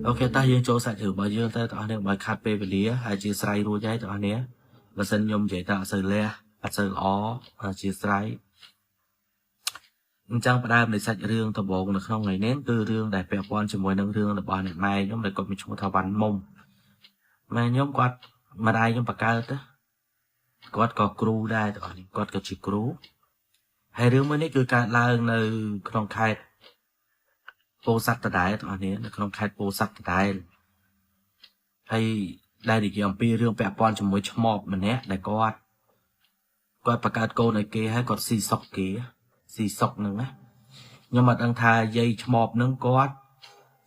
OK តោះយើងចូលសាច់រឿងរបស់យើងទៅបងប្អូនបើខាត់ពេលវេលាហើយជាស្រ័យរួចហើយបងប្អូនបើសិនខ្ញុំនិយាយទៅអត់សូវលះអត់សូវល្អអជាស្រ័យអញ្ចឹងផ្ដើមនៃសាច់រឿងដំបូងនៅក្នុងថ្ងៃនេះគឺរឿងដែលពាក់ព័ន្ធជាមួយនឹងរឿងរបស់អ្នកម៉ែខ្ញុំដែលគាត់មានឈ្មោះថាវ៉ាន់មុំម៉ែខ្ញុំគាត់ម្ដាយខ្ញុំបកកើតទៅគាត់ក៏គ្រូដែរបងប្អូនគាត់ក៏ជាគ្រូហើយរឿងមួយនេះគឺកើតឡើងនៅក្នុងខេត្តពោធិ៍សាត់ដដែលបងប្អូននៅក្នុងខេត្តពោធិ៍សាត់ដដែលហើយដែលនិយាយអំពីរឿងពាក់ព័ន្ធជាមួយឆ្មបម្នាក់ដែលគាត់បង្កើតកូនឲ្យគេហើយគាត់ស៊ីសុកគេស៊ីសុកហ្នឹងណាខ្ញុំអត់ដឹងថាយាយឆ្មបហ្នឹងគាត់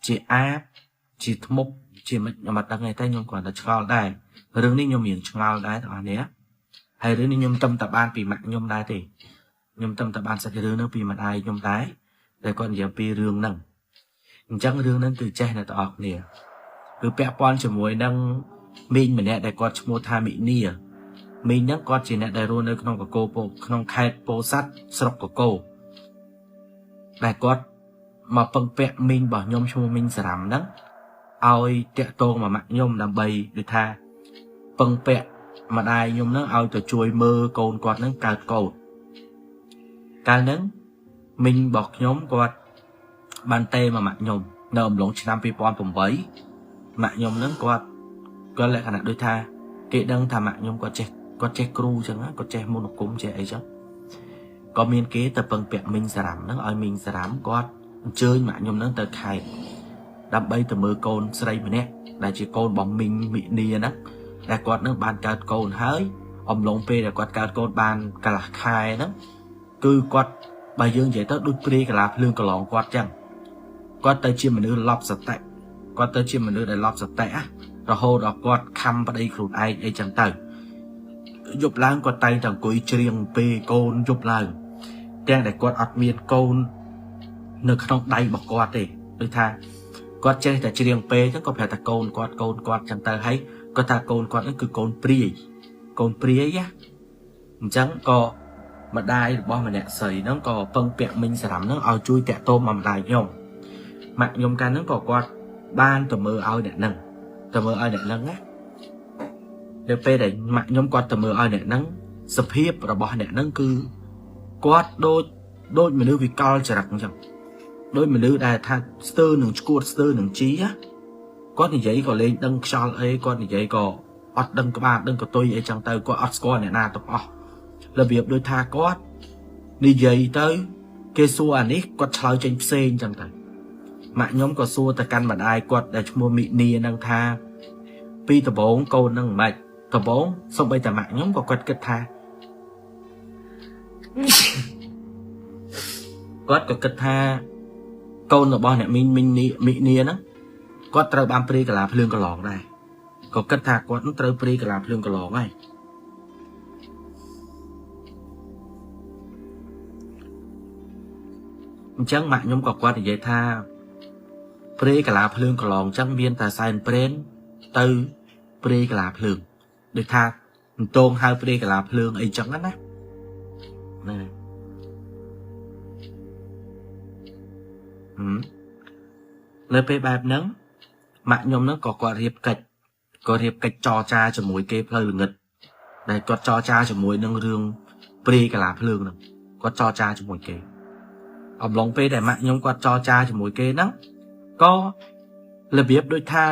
ជាអាបជាធ្មប់ជាមិនខ្ញុំអត់ដឹងទេតែខ្ញុំគ្រាន់តែឆ្ងល់ដែររឿងនេះខ្ញុំរៀងឆ្ងល់ដែរបងប្អូនហើយរឿងនេះខ្ញុំតំតែបានពីម៉ាក់ខ្ញុំដែរទេខ្ញុំតំតែបានសាច់រឿងហ្នឹងពីម្ដាយខ្ញុំដែរដែលគាត់និយាយពីរឿងហ្នឹងអញ្ចឹងរឿងហ្នឹងគឺចេះអ្នកទាំងអស់គ្នាគឺពាក់ព័ន្ធជាមួយនឹងមីងម្នាក់ដែលគាត់ឈ្មោះថាមីនីមីងហ្នឹងគាត់ជាអ្នកដែលរស់នៅក្នុងកកោពោក្នុងខេត្តពោធិ៍សាត់ស្រុកកកោដែលគាត់មកពឹងពាក់មីងរបស់ខ្ញុំឈ្មោះមីងសរ៉ាំហ្នឹងឲ្យតាក់ទងមកម៉ាក់ខ្ញុំដើម្បីដូចថាពឹងពាក់ម្ដាយខ្ញុំហ្នឹងឲ្យទៅជួយមើលកូនគាត់ហ្នឹងកើតកូនកាលហ្នឹងមីងរបស់ខ្ញុំគាត់បានទេមកម៉ាក់ខ្ញុំនៅអំឡុងឆ្នាំ2008ម៉ាក់ខ្ញុំហ្នឹងគាត់លក្ខណៈដូចថាគេដឹងថាម៉ាក់ខ្ញុំគាត់ចេះគ្រូចឹងគាត់ចេះមន្តអាគមចេះអីចឹងក៏មានគេទៅពឹងពាក់មីងសរ៉ាំហ្នឹងឲ្យមីងសរ៉ាំគាត់អញ្ជើញម៉ាក់ខ្ញុំហ្នឹងទៅខេត្តដើម្បីទៅមើលកូនស្រីម្នាក់ដែលជាកូនរបស់មីងមីនីហ្នឹងដែលគាត់នឹងបានកើតកូនហើយអំឡុងពេលដែលគាត់កើតកូនបានកន្លះខែហ្នឹងគឺគាត់បើយើងនិយាយទៅដូចព្រាយកលាភ្លើងកន្លងគាត់ចឹងគាត់ទៅជាមនុស្សឡប់សតិគាត់ទៅជាមនុស្សដែលឡប់សតិរហូតដល់គាត់ខំប្តីខ្លួនឯងអីចឹងទៅយប់ឡើងគាត់តែងតែអង្គុយច្រៀងពេលកូនយប់ឡើងទាំងដែលគាត់អត់មានកូននៅក្នុងដៃរបស់គាត់ទេដូចថាគាត់ចេះតែច្រៀងពេលចឹងក៏ប្រាប់ថាកូនគាត់កូនគាត់ចឹងទៅហើយគាត់ថាកូនគាត់ហ្នឹងគឺកូនព្រាយកូនព្រាយណាអញ្ចឹងក៏ម្ដាយរបស់ម្នាក់ស្រីហ្នឹងក៏ពឹងពាក់មីងសរ៉ាំហ្នឹងឲ្យជួយតាក់ទងមកម្ដាយខ្ញុំម៉ាក់ខ្ញុំកាលហ្នឹងក៏គាត់បានទៅមើលឲ្យអ្នកហ្នឹងទៅមើលឲ្យអ្នកហ្នឹងណានៅពេលដែលម៉ាក់ខ្ញុំគាត់ទៅមើលឲ្យអ្នកហ្នឹងសភាពរបស់អ្នកហ្នឹងគឺគាត់ដូចមនុស្សវិកលចរិតអញ្ចឹងដូចមនុស្សដែលថាស្ទើរនឹងឈួតស្ទើរនឹងជីគាត់និយាយក៏លេងដឹងខ្យល់អីគាត់និយាយក៏អត់ដឹងក្បាលដឹងកតុយអីចឹងទៅគាត់អត់ស្គាល់អ្នកណាទាំងអស់របៀបដូចថាគាត់និយាយទៅគេសួរអានេះគាត់ឆ្លើយចេញផ្សេងចឹងទៅម៉ាក់ខ្ញុំក៏សួរទៅកាន់ម្ដាយគាត់ដែលឈ្មោះមីនីហ្នឹងថាពីដំបងកូនហ្នឹងមិនដំបងសូម្បីតែម៉ាក់ខ្ញុំក៏គាត់គិតថាគាត់ក៏គិតថាកូនរបស់អ្នកមីងមីនីមីនីហ្នឹងគាត់ត្រូវបានព្រាយកលាភ្លើងកន្លងដែរក៏គិតថាគាត់ត្រូវព្រាយកលាភ្លើងកន្លងហើយអញ្ចឹងម៉ាក់ខ្ញុំក៏គាត់និយាយថាព្រាយកលាភ្លើងកន្លងអញ្ចឹងមានតែសែនព្រេនទៅព្រាយកលាភ្លើងដូចថាអន្តងហៅព្រាយកលាភ្លើងអីចឹងណាណានៅពេលបែបហ្នឹងម៉ាក់ខ្ញុំហ្នឹងក៏គាត់រៀបកិច្ចក៏រៀបកិច្ចចរចាជាមួយគេផ្លូវល្ងិតដែលគាត់ចរចាជាមួយនឹងរឿងព្រាយកលាភ្លើងហ្នឹងគាត់ចរចាជាមួយគេអំឡុងពេលដែលម៉ាក់ខ្ញុំគាត់ចរចាជាមួយគេហ្នឹងក៏របៀបដូចថា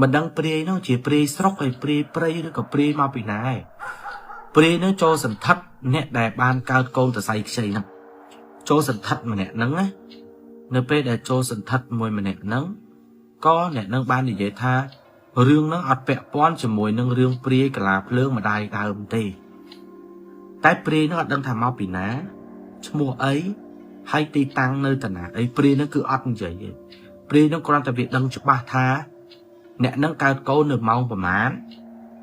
មិនដឹងព្រាយហ្នឹងជាព្រាយស្រុកហើយព្រាយព្រៃឬក៏ព្រាយមកពីណាឯងព្រាយហ្នឹងចូលសន្ធិដ្ឋអ្នកដែលបានកើតកូនតសៃខ្ចីហ្នឹងចូលសន្ធិដ្ឋម្នាក់ហ្នឹងណានៅពេលដែលចូលសន្ធិដ្ឋមួយម្នាក់ហ្នឹងក៏អ្នកហ្នឹងបាននិយាយថារឿងហ្នឹងអត់ពាក់ព័ន្ធជាមួយនឹងរឿងព្រាយកលាភ្លើងម្ដាយដើមទេតែព្រាយហ្នឹងអត់ដឹងថាមកពីណាឈ្មោះអីហើយទីតាំងនៅតាណាអីព្រាយហ្នឹងគឺអត់និយាយទេព្រាយហ្នឹងគ្រាន់តែវាដឹងច្បាស់ថាអ្នកហ្នឹងកើតកូននៅម៉ោងប្រហែល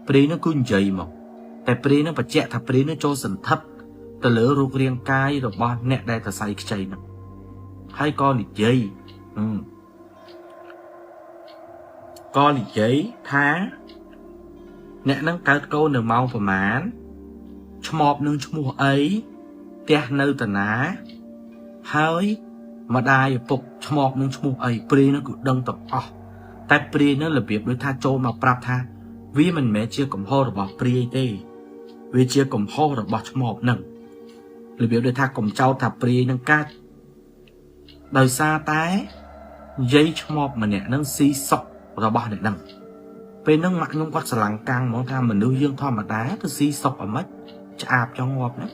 ព្រាយហ្នឹងគឺនិយាយមកតែព្រាយហ្នឹងបញ្ជាក់ថាព្រាយហ្នឹងចូលសន្ធិដ្ឋទៅលើរូបរាងកាយរបស់អ្នកដែលតសៃខ្ចីហ្នឹងហើយក៏និយាយក៏និយាយថាអ្នកហ្នឹងកើតកូននៅម៉ោងប្រហែលឆ្មបនឹងឈ្មោះអីផ្ទះនៅតាណាហើយម្ដាយឪពុកឆ្មបនឹងឈ្មោះអីព្រាយហ្នឹងគឺដឹងទាំងអស់ តែព្រាយនឹងរបៀបដូចថាចូលមកប្រាប់ថាវាមិនមែនជាកំហុសរបស់ព្រាយទេវាជាកំហុសរបស់ឆ្មបនឹងរបៀបដូចថាកុំចោទថាព្រាយនឹងកាច់ដោយសារតែយាយឆ្មបម្នាក់នឹងស៊ីសុករបស់អ្នកនឹងពេលហ្នឹងម៉ាក់ខ្ញុំគាត់ស្រឡាំងកាំងហ្មងថាមនុស្សយើងធម្មតាទៅស៊ីសុកអមិនឆ្អាបចង់ងាប់ណា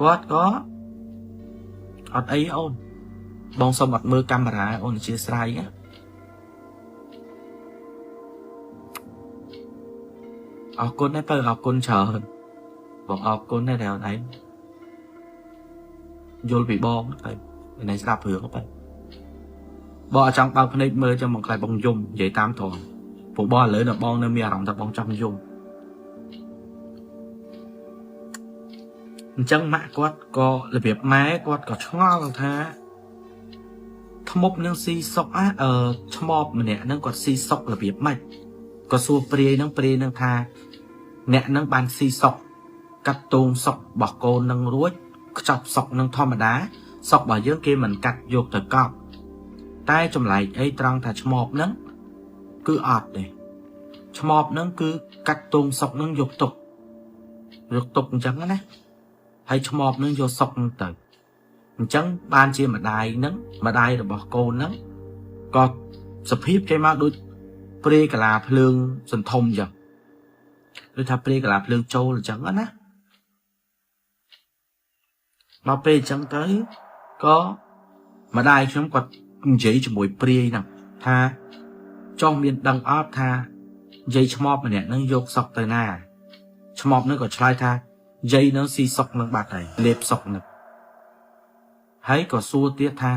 គាត់ក៏អត់អីអូនបងសុំអត់មើលកាមេរ៉ាអូនអធិស្ឋានណាអរគុណដែរបើអរគុណច្រើនបងអរគុណដែរដែលអូនឯងយល់ពីបងទៅណៃស្ដាប់រឿងទៅបងអត់ចង់បើកភ្នែកមើលចឹងបងខ្លាចបងយំនិយាយតាមត្រង់ព្រោះបងឥឡូវនៅបងនៅមានអារម្មណ៍ថាបងចង់យំអញ្ចឹងម៉ាក់គាត់ក៏របៀបម៉ែគាត់ក៏ឆ្ងល់ថាធ្មប់នឹងស៊ីសុកអាឆ្មបម្នាក់នឹងគាត់ស៊ីសុករបៀបម៉េចក៏សួរព្រាយនឹងថាអ្នកនឹងបានស៊ីសុកកាត់ទងសុករបស់កូននឹងរួចខ្ចប់សុកនឹងធម្មតាសុករបស់យើងគេមិនកាត់យកទៅកប់តែចម្លែកអីត្រង់ថាឆ្មបនឹងគឺអត់ទេឆ្មបនឹងគឺកាត់ទងសុកនឹងយកទុកអញ្ចឹងណាហើយឆ្មបនឹងយកសុកនឹងទៅអញ្ចឹងបានជាម្ដាយនឹងម្ដាយរបស់កូននឹងក៏សភាពចេញមកដូចព្រាយកលាភ្លើងសន្ធំអញ្ចឹងដូចថាព្រាយកលាភ្លើងចូលអញ្ចឹងណាមកពេលអញ្ចឹងទៅក៏ម្ដាយខ្ញុំគាត់និយាយជាមួយព្រាយហ្នឹងថាចង់មានដឹងអត់ថាយាយឆ្មបម្នាក់ហ្នឹងយកសុកទៅណាឆ្មបហ្នឹងក៏ឆ្លើយថាយាយហ្នឹងស៊ីសុកនឹងបាត់ហើយលេបសុកហ្នឹងហើយក៏សួរទៀតថា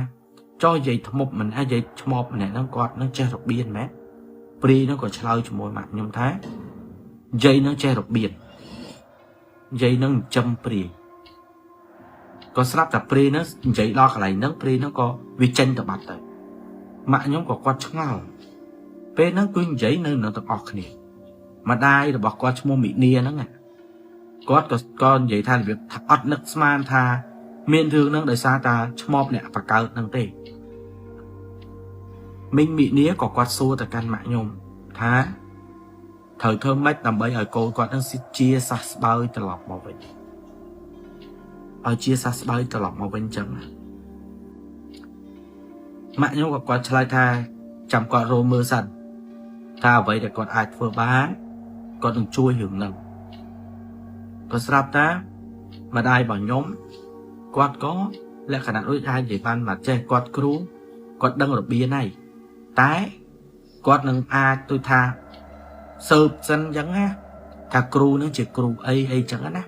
ចុះយាយធ្មប់មិនអីយាយឆ្មបម្នាក់ហ្នឹងគាត់នឹងចេះរបៀនមែនព្រាយហ្នឹងក៏ឆ្លើយជាមួយម៉ាក់ខ្ញុំថាយាយហ្នឹងចេះរបៀនយាយហ្នឹងចិញ្ចឹមព្រាយក៏ស្រាប់តែព្រាយហ្នឹងនិយាយដល់កន្លែងហ្នឹងព្រាយហ្នឹងក៏វាចេញទៅបាត់ទៅម៉ាក់ខ្ញុំក៏គាត់ឆ្ងល់ពេលហ្នឹងគឺនិយាយនៅទាំងអស់គ្នាម្ដាយរបស់គាត់ឈ្មោះមីនីហ្នឹងគាត់ក៏និយាយថារបៀបថាអត់នឹកស្មានថាមានរឿងហ្នឹងដោយសារតាឆ្មបអ្នកបកើតហ្នឹងទេមីងមីនីក៏គាត់សួរទៅកាន់ម៉ាក់ខ្ញុំថាត្រូវធ្វើម៉េចដើម្បីឲ្យកូនគាត់នឹងជាសះស្បើយត្រឡប់មកវិញឲ្យជាសះស្បើយត្រឡប់មកវិញចឹងម៉ាក់ខ្ញុំក៏គាត់ឆ្លើយថាចាំគាត់រមើលសិនថាអ្វីដែលគាត់អាចធ្វើបានគាត់នឹងជួយរឿងហ្នឹងក៏ស្រាប់តាម្ដាយរបស់ខ្ញុំគាត់ក៏លក្ខណៈដូចអាចនិយាយបានមកចេះគាត់គ្រូគាត់ដឹងរបៀបហើយតែគាត់នឹងអាចដូចថាស៊ើបសិនអញ្ចឹងណាថាគ្រូនឹងជាគ្រូអីអីចឹងណា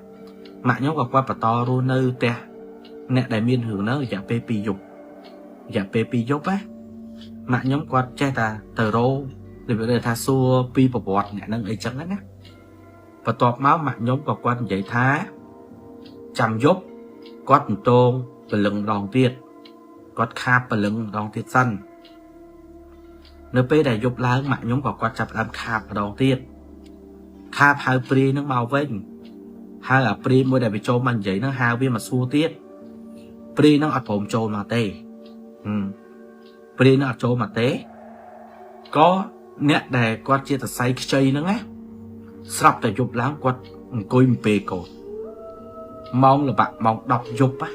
ម៉ាក់ខ្ញុំក៏គាត់បន្តរស់នៅផ្ទះអ្នកដែលមានរឿងហ្នឹងរយៈពេល2យប់រយៈពេល2យប់ណាម៉ាក់ខ្ញុំគាត់ចេះតែទៅរករបៀបថាសួរពីប្រវត្តិអ្នកហ្នឹងអីចឹងណាបន្ទាប់មកម៉ាក់ខ្ញុំក៏គាត់និយាយថាចាំយប់គាត់បន្តងព្រលឹងម្ដងទៀតគាត់ខាបព្រលឹងម្ដងទៀតសិននៅពេលដែលយប់ឡើងម៉ាក់ខ្ញុំក៏គាត់ចាប់ផ្ដើមខាបម្ដងទៀតខាបហៅព្រាយនឹងមកវិញហៅអាព្រាយមួយដែលវាចូលមកនិយាយហ្នឹងហៅវាមកសួរទៀតព្រាយហ្នឹងអត់ព្រមចូលមកទេព្រាយហ្នឹងអត់ចូលមកទេក៏អ្នកដែលគាត់ជាតសៃខ្ចីហ្នឹងណាស្រាប់តែយប់ឡើងគាត់អង្គុយអំពេកូនម៉ោងល្បាក់ម៉ោង10យប់ណា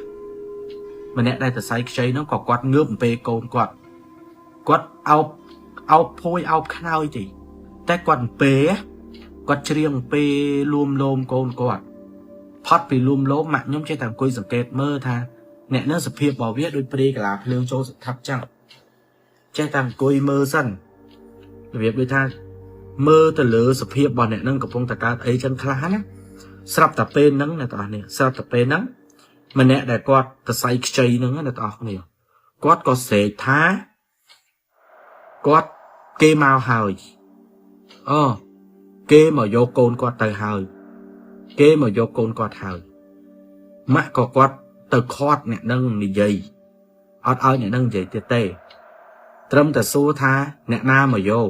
ម្នាក់ដែលតសៃខ្ចីហ្នឹងក៏គាត់ងើបអំពេកូនគាត់គាត់អោបអោបភួយអោបខ្នើយទេតែគាត់អំពេគាត់ច្រៀងអំពេលួមលោមកូនគាត់ផុតពីលួមលោមម៉ាក់ខ្ញុំចេះតែអង្គុយសង្កេតមើលថាអ្នកនឹងសភាពរបស់វាដូចព្រាយកលាភ្លើងចូលស្ថាប់ចឹងចេះតែអង្គុយមើលសិនរបៀបដូចថាមើលទៅលើសភាពរបស់អ្នកនឹងកំពុងតែកើតអីចឹងខ្លះណាស្រាប់តែពេលហ្នឹងអ្នកទាំងអស់គ្នាស្រាប់តែពេលហ្នឹងម្នាក់ដែលគាត់តសៃខ្ចីហ្នឹងអ្នកទាំងអស់គ្នាគាត់ក៏ស្រែកថាគាត់គេមកហើយអូគេមកយកកូនគាត់ទៅហើយគេមកយកកូនគាត់ហើយម៉ាក់ក៏គាត់ទៅខាត់អ្នកនឹងនិយាយអត់ឲ្យអ្នកនឹងនិយាយទៀតទេត្រឹមតែសួរថាអ្នកណាមកយក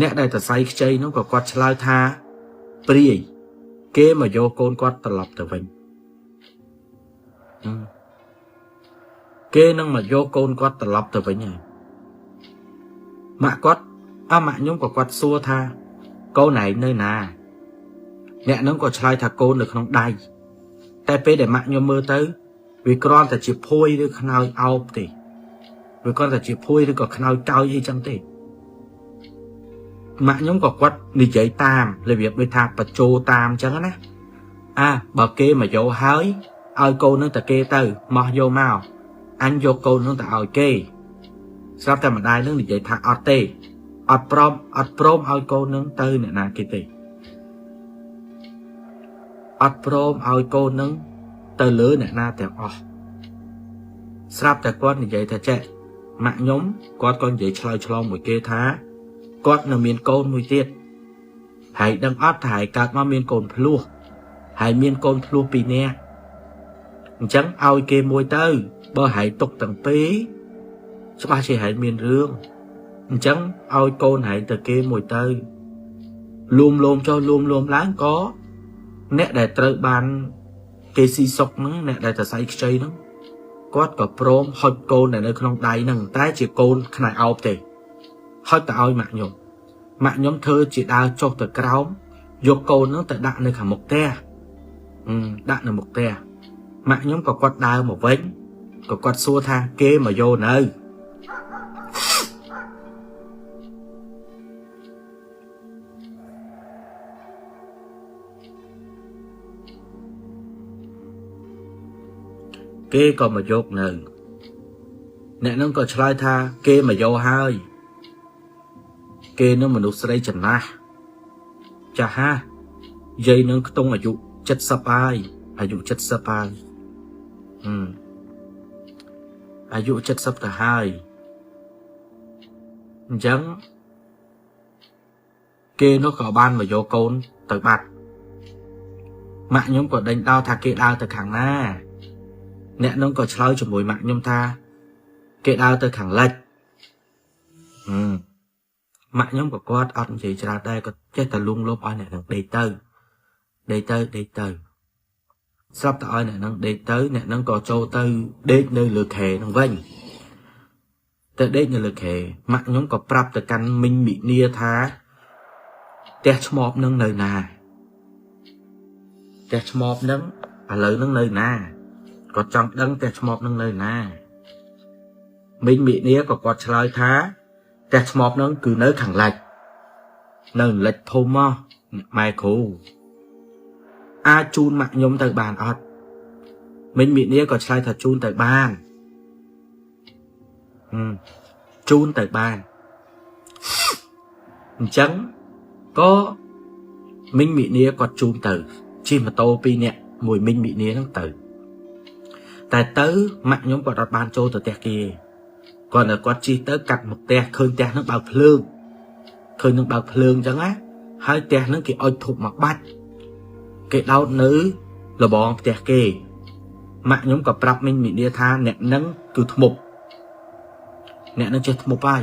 អ្នកដែលតសៃខ្ចីនោះក៏គាត់ឆ្លើយថាព្រាយគេមកយកកូនគាត់ត្រឡប់ទៅវិញគេនឹងមកយកកូនគាត់ត្រឡប់ទៅវិញហើយ ម៉ាក់គាត់អើម៉ាក់ខ្ញុំក៏គាត់សួរថាកូនឯងនៅណាអ្នកនឹងក៏ឆ្លើយថាកូននៅក្នុងដៃតែពេលដែលម៉ាក់ខ្ញុំមើលទៅវាគ្រាន់តែជាភួយឬខ្នើយអោបទេវាគ្រាន់តែជាភួយឬក៏ខ្នើយកោយអីចឹងទេម៉ាក់ខ្ញុំក៏គាត់និយាយតាមរបៀបដូចថាបញ្ជោតាមចឹងណាអាបើគេមកយកហើយឲ្យកូននឹងតែគេទៅមកយកមកអញយកកូននឹងទៅឲ្យគេស្រាប់តែម្ដាយនឹងនិយាយថាអត់ទេអត់ព្រមអត់ព្រមឲ្យកូននឹងទៅអ្នកណាគេទេអត់ព្រមឲ្យកូននឹងទៅលើអ្នកណាទាំងអស់ស្រាប់តែគាត់និយាយថាចេះម៉ាក់ខ្ញុំគាត់ក៏និយាយឆ្លើយឆ្លងមួយគេថាគាត់នៅមានកូនមួយទៀតហើយដឹងអត់ថាហើយកើតមកមានកូនភ្លោះហើយមានកូនភ្លោះពីរនាក់អញ្ចឹងឲ្យគេមួយទៅបើហើយទុកទាំងពីរច្បាស់ជាហើយមានរឿងអញ្ចឹងឲ្យកូនហើយទៅគេមួយទៅលួមលោមចុះលួមលោមឡើងក៏អ្នកដែលត្រូវបានគេស៊ីសុកហ្នឹងអ្នកដែលតសៃខ្ចីហ្នឹងគាត់ក៏ព្រមហុចកូនដែលនៅក្នុងដៃហ្នឹងតែជាកូនខ្នែអោបទេហុចទៅឲ្យម៉ាក់ខ្ញុំម៉ាក់ខ្ញុំធ្វើជាដើរចុះទៅក្រោមយកកូនហ្នឹងទៅដាក់នៅខាងមុខផ្ទះដាក់នៅមុខផ្ទះម៉ាក់ខ្ញុំក៏គាត់ដើរមកវិញក៏គាត់សួរថាគេមកយកនៅគេក៏មកយកនៅអ្នកនឹងក៏ឆ្លើយថាគេមកយកហើយគេនឹងមនុស្សស្រីចំណាស់ចាស់ហាយាយនឹងខ្ទង់អាយុ70ហើយអាយុ70ហើយអាយុ70ទៅហើយអញ្ចឹងគេនោះក៏បានមកយកកូនទៅបាត់ម៉ាក់ខ្ញុំក៏ដេញដោលថាគេដើរទៅខាងណាអ្នកនឹងក៏ឆ្លើយជាមួយម៉ាក់ខ្ញុំថាគេដើរទៅខាងលិចម៉ាក់ខ្ញុំក៏គាត់អត់និយាយច្រើនដែរក៏ចេះតែលួងលោមឲ្យអ្នកនឹងដេកទៅដេកទៅដេកទៅស្រាប់តែឲ្យអ្នកនឹងដេកទៅអ្នកនឹងក៏ចូលទៅដេកនៅលើខែនឹងវិញទៅដេកនៅលើខែម៉ាក់ខ្ញុំក៏ប្រាប់ទៅកាន់មីងមិនីថាផ្ទះឆ្មបនឹងនៅណាផ្ទះឆ្មបនឹងឥឡូវនឹងនៅណាគាត់ចង់ដឹងផ្ទះឆ្មបនឹងនៅណាមីងមិនីក៏គាត់ឆ្លើយថាផ្ទះឆ្មបនឹងគឺនៅខាងលិចនៅលិចធំមកម៉ែគ្រូអាចជូនម៉ាក់ខ្ញុំទៅបានអត់មីងមិនីក៏ឆ្លើយថាជូនទៅបានជូនទៅបានអញ្ចឹងក៏មីងមិនីគាត់ជូនទៅជិះម៉ូតូ2នាក់មួយមីងមិនីហ្នឹងទៅតែទៅម៉ាក់ខ្ញុំគាត់អត់បានចូលទៅផ្ទះគេគាត់តែគាត់ជិះទៅកាត់មកផ្ទះឃើញផ្ទះហ្នឹងបើកភ្លើងឃើញនឹងបើកភ្លើងអញ្ចឹងណាហើយផ្ទះហ្នឹងគេអុជធូបមកបាច់គេដោតនៅលបងផ្ទះគេម៉ាក់ខ្ញុំក៏ប្រាប់មីងមិនីថាអ្នកហ្នឹងគឺធ្មប់អ្នកហ្នឹងចេះធ្មប់ហើយ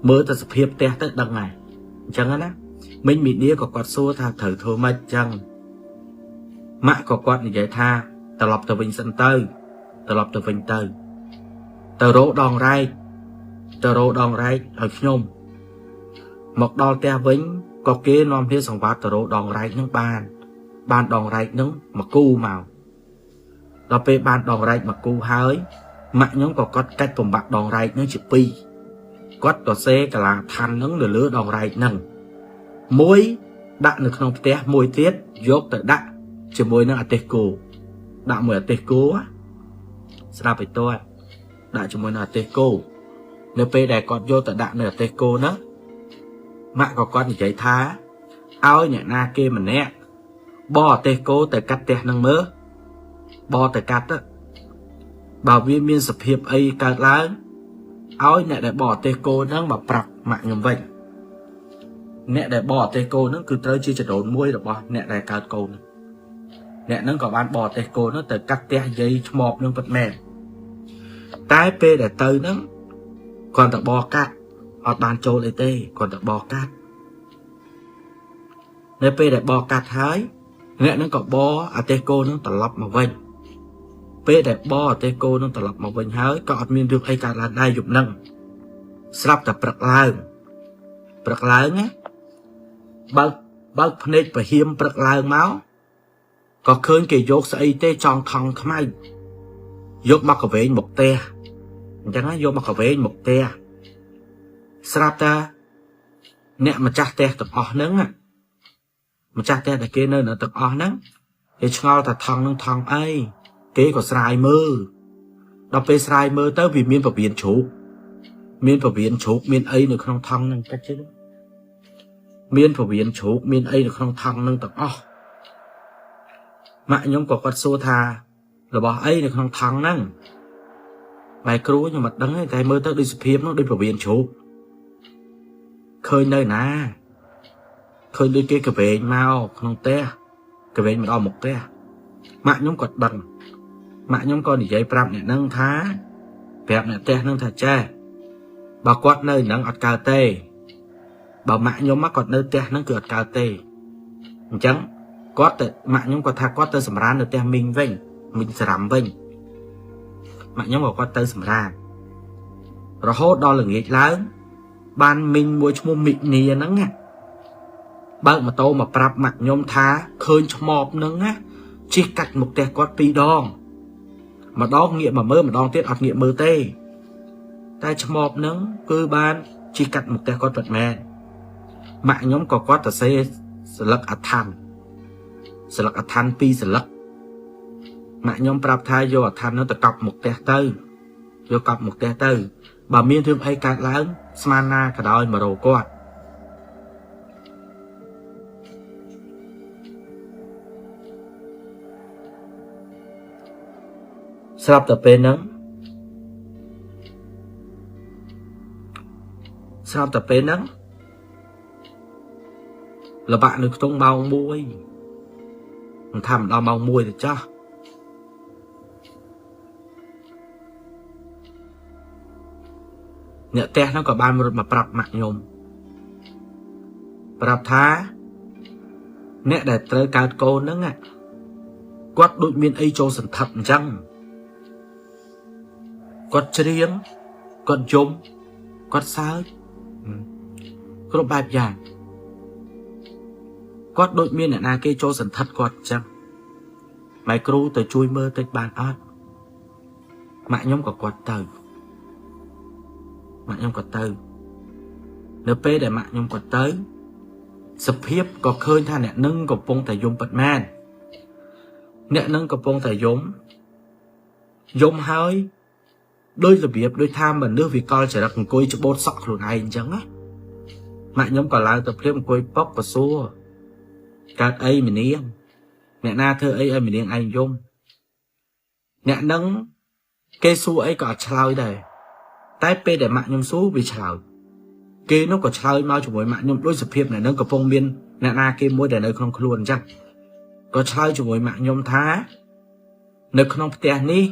មើលតែសភាពផ្ទះទៅដឹងហើយអញ្ចឹងណាមីងមិនីក៏គាត់សួរថាត្រូវធ្វើម៉េចអញ្ចឹងម៉ាក់ក៏គាត់និយាយថាត្រឡប់ទៅវិញសិនទៅត្រឡប់ទៅវិញទៅទៅរោដងរែកទៅរោដងរែកឲ្យខ្ញុំមកដល់ផ្ទះវិញក៏គេនាំគ្នាសង្វាតទៅរោដងរែកនឹងបានដងរែកនឹងមកគូមកដល់ពេលបានដងរែកមកគូហើយម៉ាក់ខ្ញុំក៏គាត់កាច់បំបាក់ដងរែកនឹងជាពីរគាត់ក៏សេកាឡាឋាននឹងនៅលើដងរែកនឹងមួយដាក់នៅក្នុងផ្ទះមួយទៀតយកទៅដាក់ជាមួយនឹងអទេសគោដាក់មួយអទេសគោស្រាប់ឲ្យតើដាក់ជាមួយនឹងអទេសគោនៅពេលដែលគាត់យកទៅដាក់នៅអទេសគោហ្នឹងម៉ាក់ក៏គាត់និយាយថាឲ្យអ្នកណាគេម្នាក់បអទេសគោទៅកាត់ផ្ទះនឹងមើលបទៅកាត់ទៅបើវាមានសភាពអីកើតឡើងឲ្យអ្នកដែលបអទេសគោហ្នឹងមកប្រាប់ម៉ាក់ខ្ញុំវិញអ្នកដែលបអទេសគោហ្នឹងគឺត្រូវជាចដូនមួយរបស់អ្នកដែលកើតកូនអ្នកហ្នឹងក៏បានបអទេសគោហ្នឹងទៅកាត់ផ្ទះយាយឆ្មបនឹងពិតមែនតែពេលដែលទៅហ្នឹងគាត់តែបកាត់អត់បានចូលអីទេគាត់តែបកាត់នៅពេលដែលបកាត់ហើយអ្នកហ្នឹងក៏បអទេសគោហ្នឹងត្រឡប់មកវិញពេលដែលបអទេសគោនឹងត្រឡប់មកវិញហើយក៏អត់មានរឿងអីកើតឡើងដែរយប់ហ្នឹង ស្រាប់តែព្រឹកឡើងព្រឹកឡើងណាបើកបើកភ្នែកពហៀមព្រឹកឡើងមកក៏ឃើញគេយកស្អីទេចង់ថង់ខ្មៅយកមកកវែងមកផ្ទះអញ្ចឹងណាយកមកកវែងមកផ្ទះស្រាប់តែអ្នកម្ចាស់ផ្ទះទាំងអស់ហ្នឹងម្ចាស់ផ្ទះដែលគេនៅនៅទាំងអស់ហ្នឹងគេឆ្ងល់ថាថង់នឹងថង់អីគេក៏ស្រាយមើលដល់ពេលស្រាយមើលទៅវាមានពវៀនជ្រូកមានពវៀនជ្រូកមានអីនៅក្នុងថង់ហ្នឹងកាច់ជិះមានពវៀនជ្រូកមានអីនៅក្នុងថង់ហ្នឹងទាំងអស់ម៉ាក់ខ្ញុំក៏គាត់សួរថារបស់អីនៅក្នុងថង់ហ្នឹងបែគ្រូខ្ញុំមិនដឹងទេតែមើលទៅដូចសភាពនោះដូចពវៀនជ្រូកឃើញនៅណាឃើញដូចគេកវែងមកក្នុងផ្ទះកវែងមកដល់មុខផ្ទះម៉ាក់ខ្ញុំក៏ដឹងម៉ាក់ខ្ញុំក៏និយាយប្រាប់អ្នកហ្នឹងថាប្រាប់អ្នកផ្ទះហ្នឹងថាចេះបើគាត់នៅហ្នឹងអត់កើតទេបើម៉ាក់ខ្ញុំគាត់នៅផ្ទះហ្នឹងគឺអត់កើតទេអញ្ចឹងគាត់ទៅម៉ាក់ខ្ញុំគាត់ថាគាត់ទៅសម្រាននៅផ្ទះមីងវិញមីងស្រាំវិញម៉ាក់ខ្ញុំក៏គាត់ទៅសម្រានរហូតដល់ល្ងាចឡើងបានមីងមួយឈ្មោះមិនីហ្នឹងណាបើកម៉ូតូមកប្រាប់ម៉ាក់ខ្ញុំថាឃើញឆ្មបហ្នឹងណាជិះកាត់មុខផ្ទះគាត់ពីរដងម្ដងងាកមកមើលម្ដងទៀតអត់ងាកមើលទេតែឆ្មបហ្នឹងគឺបានជិះកាត់មុខផ្ទះគាត់ពិតមែនម៉ាក់ខ្ញុំក៏គាត់ទៅសេស្លឹកអឋានស្លឹកអឋានពីរស្លឹកម៉ាក់ខ្ញុំប្រាប់ថាយកអឋាននោះទៅកប់មុខផ្ទះទៅយកកប់មុខផ្ទះទៅបើមានរឿងអីកើតឡើងស្មានណាក៏ដោយមករកគាត់ស្រាប់តែពេលហ្នឹងស្រាប់តែពេលហ្នឹងលបាក់នៅក្នុងម៉ោង1មិនថាមិនដល់ម៉ោង1ទេចាស់អ្នកផ្ទះហ្នឹងក៏បានរត់មកប្រាប់ម៉ាក់ខ្ញុំប្រាប់ថាអ្នកដែលត្រូវកើតកូនហ្នឹងគាត់ដូចមានអីចូលសន្ធឹកអញ្ចឹងគាត់ច្រៀងគាត់យំគាត់សើចគ្រប់បែបយ៉ាងគាត់ដូចមានអ្នកណាគេចូលសន្ធិដ្ឋគាត់អញ្ចឹងម៉ែគ្រូទៅជួយមើលតិចបានអត់ម៉ាក់ខ្ញុំក៏គាត់ទៅម៉ាក់ខ្ញុំក៏ទៅនៅពេលដែលម៉ាក់ខ្ញុំគាត់ទៅសភាពក៏ឃើញថាអ្នកនឹងកំពុងតែយំពិតមែនអ្នកនឹងកំពុងតែយំយំហើយដោយរបៀបដូចថាមនុស្សវិកលចរិតអង្គុយច្បូតសក់ខ្លួនឯងអញ្ចឹងណាម៉ាក់ខ្ញុំក៏ឡើងទៅភ្លាមអង្គុយប៉ុកក៏សួរកើតអីម្នាងអ្នកណាធ្វើអីឲ្យម្នាងឯងយំអ្នកនឹងគេសួរអីក៏អត់ឆ្លើយដែរតែពេលដែលម៉ាក់ខ្ញុំសួរវាឆ្លើយគេនោះក៏ឆ្លើយមកជាមួយម៉ាក់ខ្ញុំដោយសភាពអ្នកនឹងកំពុងមានអ្នកណាគេមួយដែលនៅក្នុងខ្លួនអញ្ចឹងក៏ឆ្លើយជាមួយម៉ាក់ខ្ញុំថានៅក្នុងផ្ទះនេះ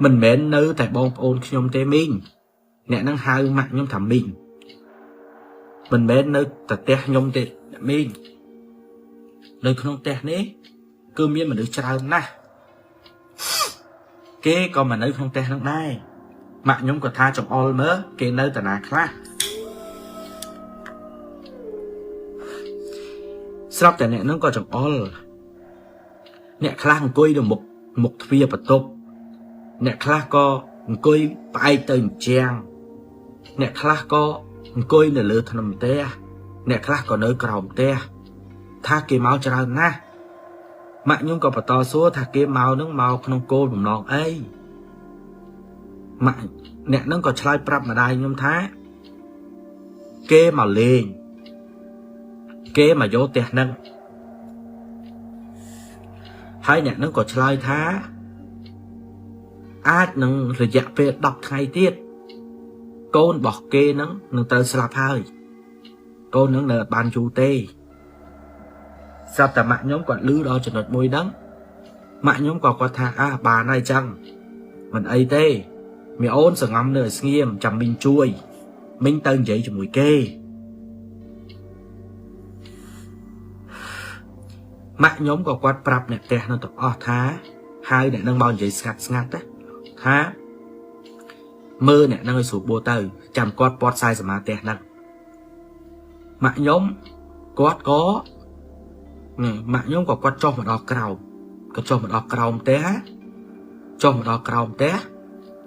មិនមែននៅតែបងប្អូនខ្ញុំទេមីងអ្នកនឹងហៅម៉ាក់ខ្ញុំថាមីងមិនមែននៅតែផ្ទះខ្ញុំទេមីងនៅក្នុងផ្ទះនេះគឺមានមនុស្សច្រើនណាស់គេក៏មកនៅក្នុងផ្ទះហ្នឹងដែរម៉ាក់ខ្ញុំក៏ថាចំអល់មើលគេនៅតាណាខ្លះស្រាប់តែអ្នកហ្នឹងក៏ចំអល់អ្នកខ្លះអង្គុយនៅមុខមុខទ្វារបន្ទប់អ្នកខ្លះក៏អង្គុយផ្អែកទៅអញ្ចាំងអ្នកខ្លះក៏អង្គុយនៅលើធ្នំផ្ទះអ្នកខ្លះក៏នៅក្រោមផ្ទះថាគេមកច្រើនណាស់ម៉ាក់ខ្ញុំក៏បន្តសួរថាគេមកនឹងមកក្នុងគោលបំណងអីម៉ាក់អ្នកនឹងក៏ឆ្លើយប្រាប់ម្ដាយខ្ញុំថាគេមកលេងគេមកយកផ្ទះហ្នឹងហើយអ្នកនឹងក៏ឆ្លើយថាអាចនឹងរយៈពេល10ថ្ងៃទៀតកូនរបស់គេនឹងនឹងត្រូវស្លាប់ហើយកូននឹងនៅអត់បានយូរទេស្រាប់តែម៉ាក់ខ្ញុំគាត់លឺដល់ចំណុចមួយហ្នឹងម៉ាក់ខ្ញុំក៏គាត់ថាអើបានហើយចឹងមិនអីទេមីអូនសងំនៅឲ្យស្ងៀមចាំមីងជួយមីងទៅនិយាយជាមួយគេម៉ាក់ខ្ញុំក៏គាត់ប្រាប់អ្នកផ្ទះនោះទាំងអស់ថាហៅអ្នកនឹងមកនិយាយស្ងាត់ស្ងាត់ណាថា មើលអ្នកហ្នឹងឲ្យស្រួលបួទៅចាំគាត់ពាត់ខ្សែសមាផ្ទះហ្នឹងម៉ាក់ខ្ញុំគាត់ក៏ម៉ាក់ខ្ញុំក៏គាត់ចុះមកដល់ក្រោមគាត់ចុះមកដល់ក្រោមផ្ទះចុះមកដល់ក្រោមផ្ទះ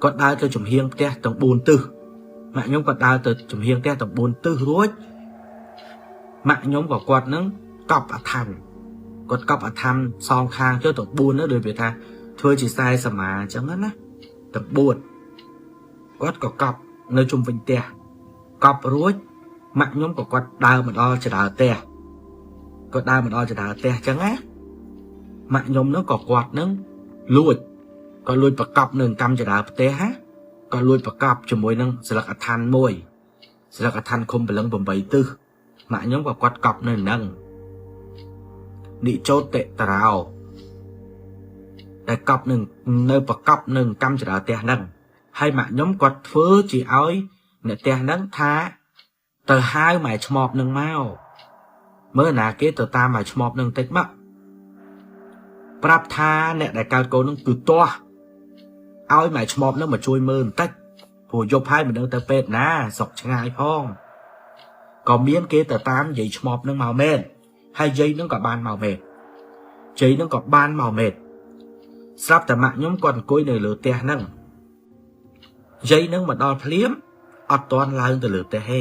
គាត់ដើរទៅចំហៀងផ្ទះទាំង4ទិសម៉ាក់ខ្ញុំគាត់ដើរទៅចំហៀងផ្ទះទាំង4ទិសរួចម៉ាក់ខ្ញុំក៏គាត់នឹងកប់អធម្មគាត់កប់អធម្មសងខាងចុះទាំង4នោះដូចវាថាធ្វើជាខ្សែសមាអញ្ចឹងណាទាំង4គាត់ក៏កប់នៅជុំវិញផ្ទះកប់រួចម៉ាក់ខ្ញុំក៏គាត់ដើរមកដល់ចដើផ្ទះគាត់ដើរមកដល់ចដើផ្ទះអញ្ចឹងណាម៉ាក់ខ្ញុំនោះក៏គាត់នឹងលួចគាត់លួចប្រកបនឹងកម្មចដើផ្ទះណាគាត់លួចប្រកបជាមួយនឹងស្លឹកអឋានមួយស្លឹកអឋានឃុំព្រលឹង8ទិសម៉ាក់ខ្ញុំក៏គាត់កប់នៅនឹងនិចោតិតរោដែលកប់នឹងនៅប្រកបនឹងកម្មចដើផ្ទះហ្នឹងហើយម៉ាក់ខ្ញុំគាត់ធ្វើជាឲ្យអ្នកផ្ទះហ្នឹងថាទៅហៅម៉ែឆ្មបនឹងមកមើលណាគេទៅតាមម៉ែឆ្មបនឹងតិចមកប្រាប់ថាអ្នកដែលកើតកូននឹងគឺទាស់ឲ្យម៉ែឆ្មបនឹងមកជួយមើលបន្តិចព្រោះយប់ហើយមិនដឹងទៅពេទ្យណាស្រុកឆ្ងាយផងក៏មានគេទៅតាមយាយឆ្មបនឹងមកមែនហើយយាយនឹងក៏បានមកមែនយាយនឹងក៏បានមកមែនស្រាប់តែម៉ាក់ខ្ញុំគាត់អង្គុយនៅលើផ្ទះហ្នឹងយាយនឹងមកដល់ភ្លាមអត់ទាន់ឡើងទៅលើផ្ទះទេ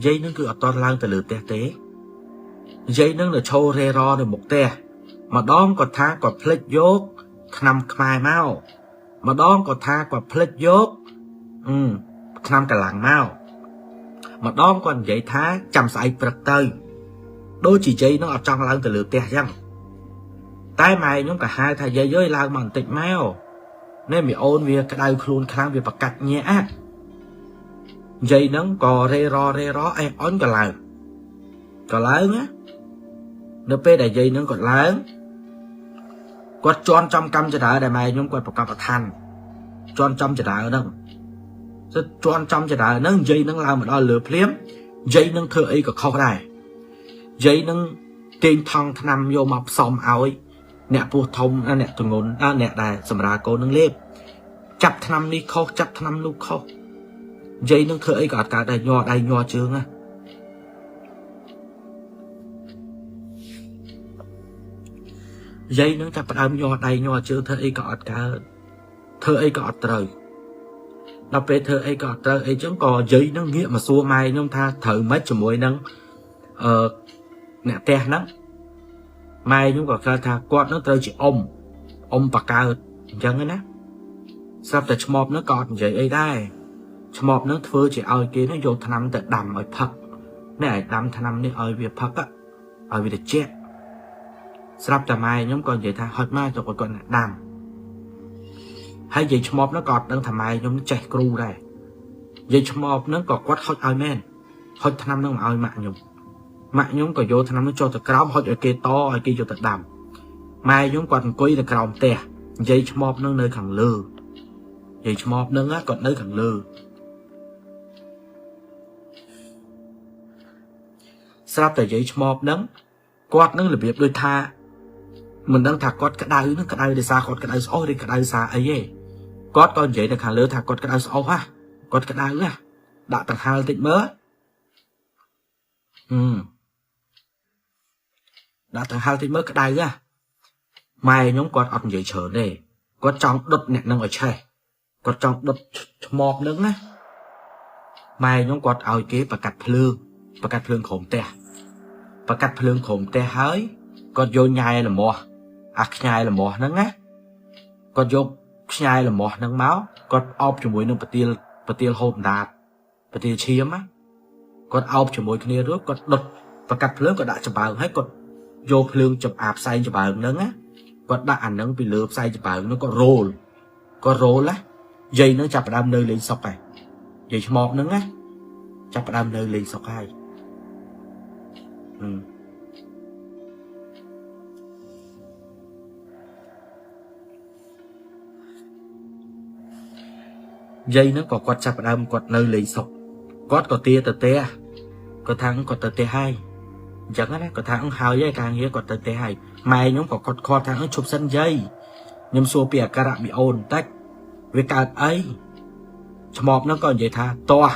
យាយនឹងគឺអត់ទាន់ឡើងទៅលើផ្ទះទេយាយនឹងនៅឈររេរនៅមុខផ្ទះម្ដងគាត់ថាគាត់ភ្លេចយកថ្នាំខ្មែរមកម្ដងគាត់ថាគាត់ភ្លេចយកថ្នាំកម្លាំងមកម្ដងគាត់និយាយថាចាំស្អែកព្រឹកទៅដូចជាយាយនឹងអត់ចង់ឡើងទៅលើផ្ទះចឹងតែម៉ែខ្ញុំក៏ហៅថាយាយអើយឡើងមកបន្តិចមកនេះមីអូនវាក្តៅខ្លួនខ្លាំងវាប្រកាច់ញាក់យាយហ្នឹងក៏រេររេរអេអុនក៏ឡើងណានៅពេលដែលយាយហ្នឹងគាត់ឡើងគាត់ជន់ចំកម្មចដើដែលម៉ែខ្ញុំគាត់ប្រកបអឋានជន់ចំចដើហ្នឹងសិតជន់ចំចដើហ្នឹងយាយហ្នឹងឡើងមកដល់លើភ្លាមយាយហ្នឹងធ្វើអីក៏ខុសដែរយាយហ្នឹងទាញថង់ថ្នាំយកមកផ្សំឲ្យអ្នកពោះធំអ្នកទងន់អ្នកដែលសម្រាលកូននឹងលេបចាប់ថ្នាំនេះខុសចាប់ថ្នាំនោះខុសយាយនឹងធ្វើអីក៏អត់កើតដែរញ័រដៃញ័រជើងណាយាយនឹងចាប់ផ្ដើមញ័រដៃញ័រជើងធ្វើអីក៏អត់កើតធ្វើអីក៏អត់ត្រូវដល់ពេលធ្វើអីក៏អត់ត្រូវអីចឹងក៏យាយនឹងងាកមកសួរម៉ែខ្ញុំថាត្រូវម៉េចជាមួយនឹងអឺអ្នកផ្ទះហ្នឹងម៉ែខ្ញុំក៏កើតថាគាត់នឹងត្រូវជាអ៊ំបកើតអញ្ចឹងណាស្រាប់តែឆ្មបនឹងក៏អត់និយាយអីដែរឆ្មបនឹងធ្វើជាឲ្យគេនឹងយកថ្នាំទៅដាំឲ្យផឹកនេះឲ្យដាំថ្នាំនេះឲ្យវាផឹកឲ្យវាត្រជាក់ស្រាប់តែម៉ែខ្ញុំក៏និយាយថាហុចមកទៅគាត់អ្នកដាំហើយយាយឆ្មបនឹងក៏អត់ដឹងថាម៉ែខ្ញុំចេះគ្រូដែរយាយឆ្មបនឹងក៏គាត់ហុចឲ្យមែនហុចថ្នាំនឹងមកឲ្យម៉ាក់ខ្ញុំម៉ាក់ខ្ញុំក៏យកថ្នាំនឹងចុះទៅក្រោមហុចឲ្យគេតឲ្យគេយកទៅដាំម៉ែខ្ញុំគាត់អង្គុយនៅក្រោមផ្ទះយាយឆ្មបនឹងនៅខាងលើយាយឆ្មបនឹងគាត់នៅខាងលើស្រាប់តែយាយឆ្មបនឹងគាត់នឹងរបៀបដូចថាមិនដឹងថាគាត់ក្តៅនឹងក្តៅដោយសារគាត់ក្តៅស្អុះឬក្តៅសារអីទេគាត់ក៏និយាយនៅខាងលើថាគាត់ក្តៅស្អុះហ่ะគាត់ក្តៅហ่ะដាក់ដង្ហើតិចមើលដាក់ដង្ហើតិចមើលក្តៅហ่ะម៉ែខ្ញុំគាត់អត់និយាយច្រើនទេគាត់ចង់ដុតអ្នកនឹងឲ្យឆេះគាត់ចង់ដុតឆ្មបនឹងណាម៉ែខ្ញុំគាត់ឲ្យគេប្រកាត់ភ្លើងប្រកាត់ភ្លើងក្រុមផ្ទះប្រកាត់ភ្លើងក្រុមផ្ទះហើយគាត់យកញ៉ែលមាស់អាខ្ញែលមាស់ហ្នឹងណាគាត់យកខ្ញែលមាស់ហ្នឹងមកគាត់អោបជាមួយនឹងប្រទាលហូបអណ្ដាតប្រទាលឈាមណាគាត់អោបជាមួយគ្នារួចគាត់ដុតប្រកាត់ភ្លើងគាត់ដាក់ចំបើងហើយគាត់យកភ្លើងចំអាផ្សែងចំបើងហ្នឹងណាគាត់ដាក់អាហ្នឹងពីលើផ្សែងចំបើងហ្នឹងគាត់រោលណាយាយហ្នឹងចាប់ផ្ដើមនៅលេងសុកហើយយាយឆ្មបហ្នឹងណាចាប់ផ្ដើមនៅលេងសុកហើយយាយហ្នឹងក៏គាត់ចាប់ផ្ដើមគាត់នៅលេងសុកគាត់ក៏ទាទៅផ្ទះគាត់ថាគាត់ទៅផ្ទះហើយអញ្ចឹងណាគាត់ថាហើយហើយការងារគាត់ទៅផ្ទះហើយម៉ែខ្ញុំក៏គាត់ខត់ថាឈប់សិនយាយខ្ញុំសួរពីអាការៈមីអូនបន្តិច វាកើតអីឆ្មបហ្នឹងក៏និយាយថាតោះ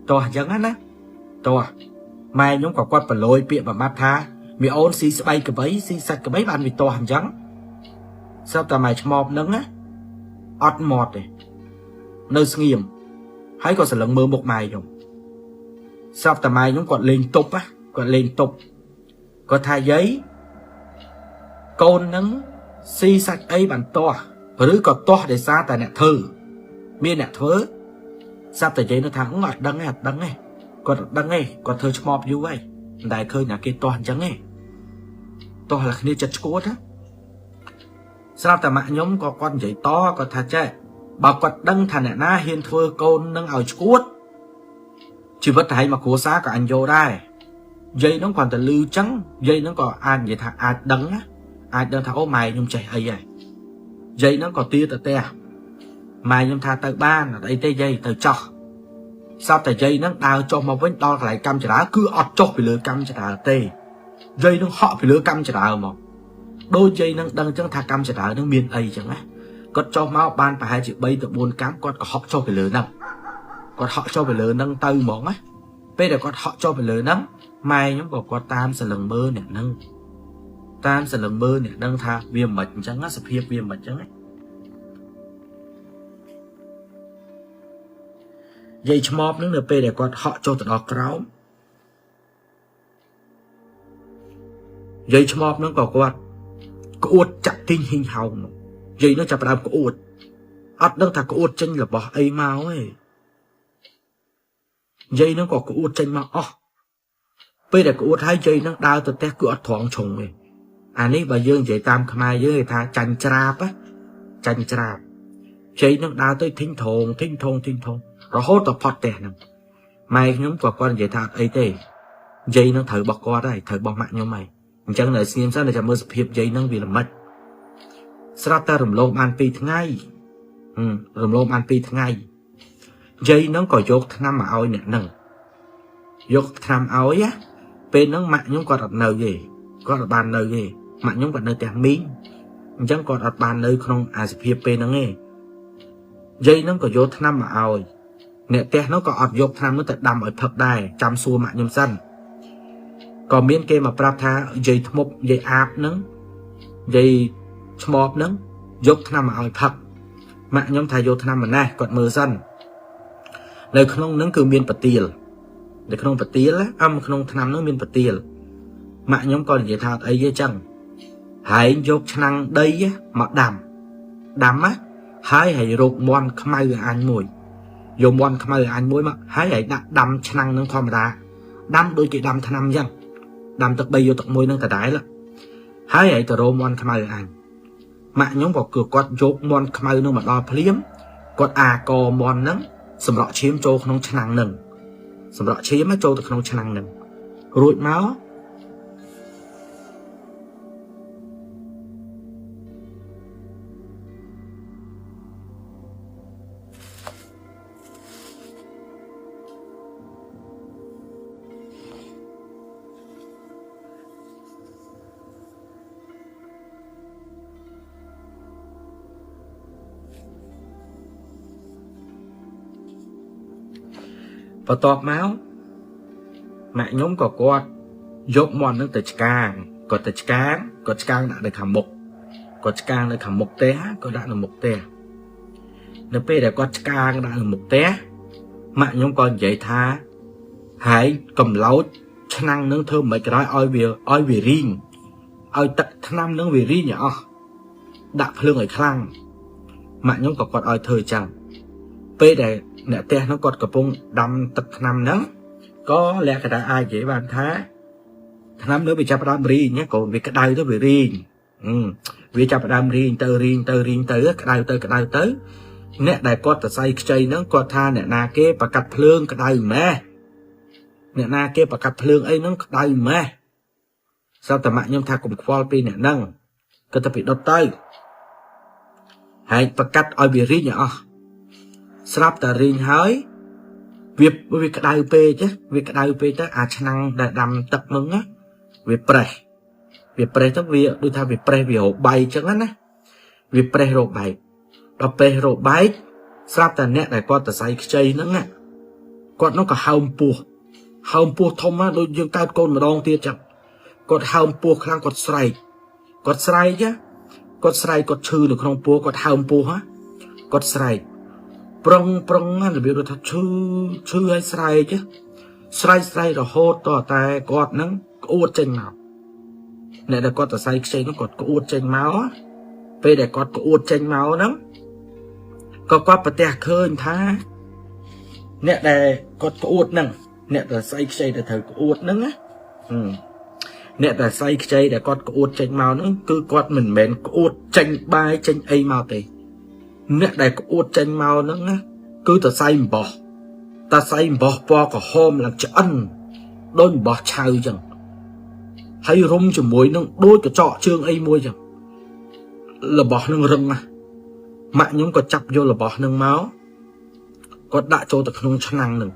តោះអញ្ចឹងណាតោះម៉ែខ្ញុំក៏គាត់ប្រឡយពាក្យមួយម៉ាត់ថាមីអូនស៊ីស្បែកក្របីស៊ីសាច់ក្របីបានវាតោះអញ្ចឹងស្រាប់តែម៉ែឆ្មបហ្នឹងណាអត់មាត់ទេនៅស្ងៀមហើយក៏ស្រឡឹងមើលមុខម៉ែខ្ញុំស្រាប់តែម៉ែខ្ញុំគាត់លេងទប់ណាគាត់លេងទប់គាត់ថាយាយកូនហ្នឹងស៊ីសាច់អីបានតោះឬក៏តោះដោយសារតែអ្នកធ្វើមានអ្នកធ្វើស្រាប់តែយាយនោះថាអត់ដឹងទេអត់ដឹងទេគាត់អត់ដឹងទេគាត់ធ្វើឆ្មបយូរហើយមិនដែលឃើញណាគេតោះអញ្ចឹងទេតោះតែគ្នាចិត្តឈួតណាស្រាប់តែម៉ាក់ខ្ញុំក៏គាត់និយាយតគាត់ថាចេះបើគាត់ដឹងថាអ្នកណាហ៊ានធ្វើកូននឹងឲ្យឈួតជីវិតតែមកគ្រួសារក៏អញយកដែរយាយហ្នឹងគ្រាន់តែលឺចឹងយាយហ្នឹងក៏អាចនិយាយថាអាចដឹងណាអាចដឹងថាអូម៉ែខ្ញុំចេះអីហើយយាយហ្នឹងក៏ទាទៅផ្ទះម៉ែខ្ញុំថាទៅបានអត់អីទេយាយទៅចោះស្រាប់តែយាយហ្នឹងដើរចុះមកវិញដល់កន្លែងកម្មចរាគឺអត់ចុះពីលើកម្មចរាទេយាយហ្នឹងហក់ពីលើកម្មចរាមកដូចយាយហ្នឹងដឹងចឹងថាកម្មចរាហ្នឹងមានអីចឹងណាគាត់ចុះមកបានប្រហែលជា3ទៅ4កម្មគាត់ក៏ហក់ចុះពីលើហ្នឹងគាត់ហក់ចុះពីលើហ្នឹងទៅហ្មងណាពេលដែលគាត់ហក់ចុះពីលើហ្នឹងម៉ែខ្ញុំក៏គាត់តាមសលឹងមើលអ្នកហ្នឹងតាមសលឹងមើលអ្នកហ្នឹងថាវាមិនអញ្ចឹងណាសភាពវាមិនអញ្ចឹងណាយាយឆ្មបនឹងនៅពេលដែលគាត់ហក់ចុះទៅដល់ក្រោមយាយឆ្មបនឹងក៏គាត់ក្អួតចាក់ទីងហ៊ីងហោងយាយនឹងចាប់ផ្ដើមក្អួតអត់ដឹងថាក្អួតចេញរបស់អីមកទេយាយនឹងក៏ក្អួតចេញមកអស់ពេលដែលក្អួតហើយយាយនឹងដើរទៅផ្ទះគឺអត់ត្រង់ឆុងទេអានេះបើយើងនិយាយតាមខ្មែរយើងគេថាចាញ់ច្រាបចាញ់ច្រាបយាយនឹងដើរទៅធីងថងធីងថងធីងថងរហូតដល់ផុតផ្ទះហ្នឹងម៉ែខ្ញុំក៏គាត់និយាយថាអត់អីទេយាយនឹងត្រូវបោះគាត់ហើយត្រូវបោះម៉ាក់ខ្ញុំហើយអញ្ចឹងនៅស្ងៀមសិនចាំមើលសភាពយាយនឹងវាល្មិចស្រាប់តែរំលងបាន2ថ្ងៃរំលងបាន2ថ្ងៃយាយនឹងក៏យកថ្នាំមកឲ្យអ្នកនឹងយកថ្នាំឲ្យណាពេលហ្នឹងម៉ាក់ខ្ញុំគាត់អត់នៅទេគាត់អត់បាននៅទេម៉ាក់ខ្ញុំគាត់នៅផ្ទះមីងអញ្ចឹងគាត់អត់បាននៅក្នុងអាសភាពពេលហ្នឹងទេយាយនឹងក៏យកថ្នាំមកឲ្យអ្នកផ្ទះនោះក៏អត់យកថ្នាំនោះទៅដាំឲ្យផឹកដែរចាំសួរម៉ាក់ខ្ញុំសិនក៏មានគេមកប្រាប់ថាយាយធ្មប់យាយអាបហ្នឹងយាយឆ្មបហ្នឹងយកថ្នាំមកឲ្យផឹកម៉ាក់ខ្ញុំថាយកថ្នាំមកណេះគាត់មើលសិននៅក្នុងហ្នឹងគឺមានប្រទាលនៅក្នុងប្រទាលក្នុងថ្នាំហ្នឹងមានប្រទាលម៉ាក់ខ្ញុំក៏និយាយថាអត់អីទេចឹងហើយយកឆ្នាំងដីមកដាំដាំណាហើយឲ្យរោគមន់ខ្មៅអញមួយយកមន់ខ្មៅអញមួយមកហើយឲ្យដាក់ដាំឆ្នាំងនឹងធម្មតាដាំដូចគេដាំថ្នាំអញ្ចឹងដាំទឹក3យកទឹកមួយនឹងដដែលហើយឲ្យទៅរោមន់ខ្មៅអញម៉ាក់ខ្ញុំក៏គឺគាត់យកមន់ខ្មៅនឹងមកដល់ភ្លាមគាត់អាកមន់ហ្នឹងសម្រក់ឈាមចូលក្នុងឆ្នាំងហ្នឹងសម្រក់ឈាមចូលទៅក្នុងឆ្នាំងហ្នឹងរួចមកបន្ទាប់មកម៉ាក់ខ្ញុំក៏គាត់យកមន់នឹងទៅឆ្កាងគាត់ទៅឆ្កាងគាត់ឆ្កាងដាក់នៅខាងមុខគាត់ឆ្កាងនៅខាងមុខផ្ទះគាត់ដាក់នៅមុខផ្ទះនៅពេលដែលគាត់ឆ្កាងដាក់នៅមុខផ្ទះម៉ាក់ខ្ញុំក៏និយាយថាហើយកំឡោចឆ្នាំងនឹងធ្វើមិនក្រោយឲ្យវារីងឲ្យទឹកថ្នាំនឹងវារីងឲ្យអស់ដាក់ភ្លើងឲ្យខ្លាំងម៉ាក់ខ្ញុំក៏គាត់ឲ្យធ្វើអញ្ចឹងពេលដែលអ្នកផ្ទះនោះគាត់កំពុងដាំទឹកថ្នាំហ្នឹងក៏លក្ខណៈអាចនិយាយបានថាថ្នាំនោះវាចាប់ផ្ដើមរីងក៏វាក្តៅទៅវារីងវាចាប់ផ្ដើមរីងទៅរីងទៅរីងទៅក្តៅទៅក្តៅទៅអ្នកដែលគាត់តសៃខ្ចីហ្នឹងគាត់ថាអ្នកណាគេប្រកាត់ភ្លើងក្តៅម៉េះអ្នកណាគេប្រកាត់ភ្លើងអីហ្នឹងក្តៅម៉េះស្រាប់តែម៉ាក់ខ្ញុំថាកុំខ្វល់ពីអ្នកហ្នឹងគាត់ទៅពីដុតទៅហើយប្រកាត់ឲ្យវារីងឲ្យអស់ស្រាប់តែរីងហើយវាក្តៅពេកវាក្តៅពេកទៅអាឆ្នាំងដែលដាំទឹកហ្នឹងណាវាប្រេះវាប្រេះទៅវាដូចថាវាប្រេះវារកបែកចឹងណាវាប្រេះរកបែក ដល់ពេលរកបែកស្រាប់តែអ្នកដែលគាត់តសៃខ្ចីហ្នឹងណាគាត់នោះក៏ហើមពោះហើមពោះធំណាស់ដូចយើងកើតកូនម្ដងទៀតចឹងគាត់ហើមពោះខ្លាំងគាត់ស្រែកគាត់ស្រែកណាគាត់ស្រែកគាត់ឈឺនៅក្នុងពោះគាត់ហើមពោះហ៎គាត់ស្រែកប្រឹងប្រឹងណារបៀបថាឈឺឈឺហើយស្រែកណាស្រែកស្រែករហូតតតែគាត់ហ្នឹងក្អួតចេញមកអ្នកដែលគាត់តសៃខ្ចីហ្នឹងគាត់ក្អួតចេញមកពេលដែលគាត់ក្អួតចេញមកហ្នឹងក៏គាត់ប្រទះឃើញថាអ្នកដែលគាត់ក្អួតហ្នឹងអ្នកដែលស្អីខ្ចីដែលត្រូវក្អួតហ្នឹងណាអ្នកដែលស្អីខ្ចីដែលគាត់ក្អួតចេញមកហ្នឹងគឺគាត់មិនមែនក្អួតចេញបាយចេញអីមកទេអ្នកដែលក្អួតចេញមកហ្នឹងណាគឺតសៃអំបោះតសៃអំបោះពណ៌ក្រហមឡើងឆ្អិនដូចអំបោះឆៅចឹងហើយរុំជាមួយនឹងដូចកញ្ចក់ជើងអីមួយចឹងរបស់នឹងរឹងណាស់ម៉ាក់ខ្ញុំក៏ចាប់យករបស់នឹងមកគាត់ដាក់ចូលទៅក្នុងឆ្នាំងនឹង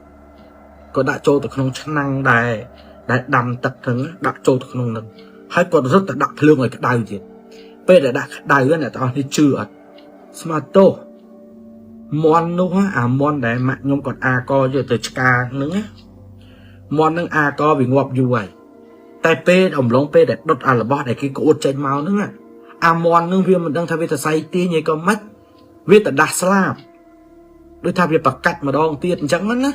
គាត់ដាក់ចូលទៅក្នុងឆ្នាំងដែលដាំទឹកហ្នឹងដាក់ចូលទៅក្នុងហ្នឹងហើយគាត់រត់ទៅដាក់ភ្លើងឲ្យក្តៅទៀតពេលដែលដាក់ក្តៅអ្នកទាំងអស់នេះជឿអត់ស្មាទោសមន់នោះអាមន់ដែលម៉ាក់ខ្ញុំគាត់អាកយកទៅឆ្កាហ្នឹងណាមន់ហ្នឹងអាកវាងាប់យូរហើយតែពេលអំឡុងពេលដែលដុតអារបស់ដែលគេក្អួតចេញមកហ្នឹងអាមន់ហ្នឹងវាមិនដឹងថាវាទៅសៃទាញអីក៏មិនវាទៅដាស់ស្លាបដូចថាវាប្រកាច់ម្ដងទៀតអញ្ចឹងណា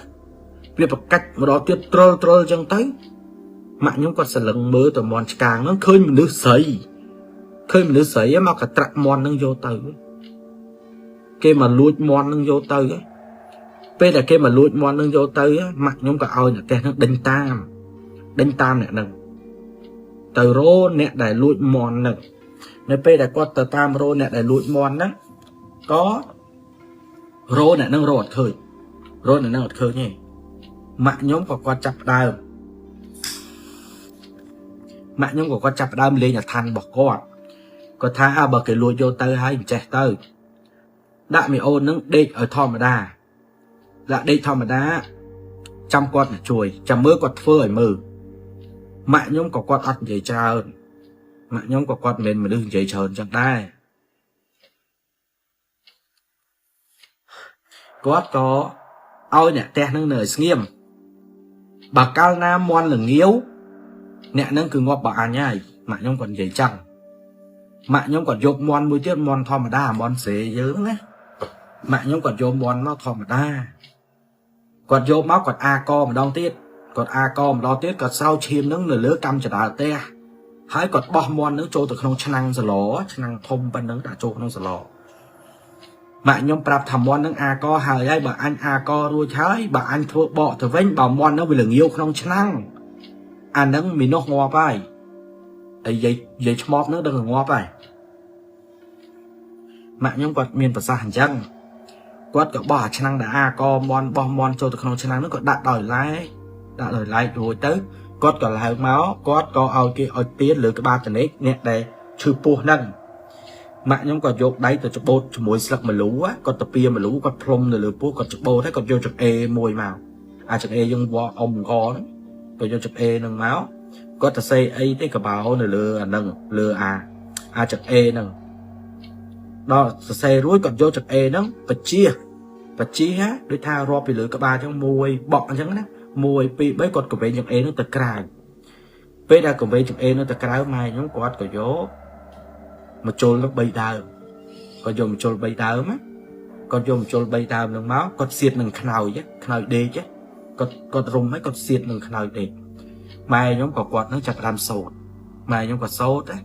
វាប្រកាច់ម្ដងទៀតត្រុលត្រុលអញ្ចឹងទៅម៉ាក់ខ្ញុំគាត់សលឹងមើលទៅមន់ឆ្កាងហ្នឹងឃើញមនុស្សស្រីឃើញមនុស្សស្រីមកកត្រាក់មន់ហ្នឹងយកទៅគេមកលួចមន់ហ្នឹងយកទៅពេលដែលគេមកលួចមន់ហ្នឹងយកទៅម៉ាក់ខ្ញុំក៏ឲ្យអ្នកផ្ទះហ្នឹងដេញតាមដេញតាមអ្នកហ្នឹងទៅរោអ្នកដែលលួចមន់ហ្នឹងនៅពេលដែលគាត់ទៅតាមរោអ្នកដែលលួចមន់ហ្នឹងក៏រោអ្នកហ្នឹងរោអត់ឃើញរោអ្នកហ្នឹងអត់ឃើញទេម៉ាក់ខ្ញុំក៏គាត់ចាប់ដើមម៉ាក់ខ្ញុំក៏គាត់ចាប់ដើមលេងអាឋានរបស់គាត់គាត់ថាអើបើគេលួចយកទៅហើយមិនចេះទៅដាក់មីអូននឹងដេកឲ្យធម្មតាដាក់ដេកធម្មតាចាំគាត់មកជួយចាំមើលគាត់ធ្វើឲ្យមើលម៉ាក់ខ្ញុំក៏គាត់អត់និយាយច្រើនម៉ាក់ខ្ញុំក៏គាត់មិនមែនមនុស្សនិយាយច្រើនចឹងដែរគាត់ក៏ឲ្យអ្នកផ្ទះនឹងនៅឲ្យស្ងៀមបើកាលណាមន់ល្ងាវអ្នកនឹងគឺងាប់បើអញហើយម៉ាក់ខ្ញុំគាត់និយាយចឹងម៉ាក់ខ្ញុំគាត់យកមន់មួយទៀតមន់ធម្មតាមន់ស្រេយើងណាម៉ាក់ខ្ញុំគាត់យកមន់មកធម្មតាគាត់យកមកគាត់អាកម្ដងទៀតគាត់អាកម្ដងទៀតគាត់ស្រោចឈាមនឹងនៅលើកម្មចដាលផ្ទះហើយគាត់បោះមន់នឹងចូលទៅក្នុងឆ្នាំងសឡឆ្នាំងធំប៉ុណ្ណឹងដាក់ចូលក្នុងសឡម៉ាក់ខ្ញុំប្រាប់ថាមន់នឹងអាកហើយហើយបើអញអាករួចហើយបើអញធ្វើបកទៅវិញបើមន់នឹងវាល្ងាវក្នុងឆ្នាំងអានឹងមីនោះងាប់ហើយហើយយាយយាយឆ្មបនឹងដឹងងាប់ហើយម៉ាក់ខ្ញុំគាត់មានប្រសាសន៍អញ្ចឹងគាត់ក៏បោះអាឆ្នាំងដែលអាកមន់បោះមន់ចូលទៅក្នុងឆ្នាំងនោះក៏ដាក់ដោយឡែកដាក់ដោយឡែករួចទៅគាត់ក៏ឡើងមកគាត់ក៏ឲ្យគេឲ្យទៀនលើក្បាលតនេកអ្នកដែលឈឺពោះហ្នឹងម៉ាក់ខ្ញុំក៏យកដៃទៅច្បូតជាមួយស្លឹកម្លូគាត់ទៅពៀម្លូគាត់ផ្លុំនៅលើពោះគាត់ច្បូតហើយគាត់យកចង្អេមួយមកអាចង្អេយើងវល់អុំកហ្នឹងគាត់យកចង្អេហ្នឹងមកគាត់ទៅសេអីទេកបោនៅលើអាហ្នឹងលើអាចង្អេហ្នឹងដល់សរសេររួចគាត់យកចង្អេហ្នឹងបជាបជាដូចថារាប់ពីលើក្បាលអញ្ចឹងមួយបក់អញ្ចឹងណា1 2 3គាត់កវែងចង្អេហ្នឹងទៅក្រៅពេលដែលកវែងចង្អេហ្នឹងទៅក្រៅម៉ែខ្ញុំគាត់ក៏យកមកជុលនឹង3ដើមគាត់យកមកជុល3ដើមណាគាត់យកមកជុល3ដើមនឹងមកគាត់សៀតនឹងខ្នើយខ្នើយដេកគាត់រុំហើយគាត់សៀតនឹងខ្នើយដេកម៉ែខ្ញុំក៏គាត់នឹងចាប់ផ្ដើមសូត្រម៉ែខ្ញុំក៏សូត្រដែរ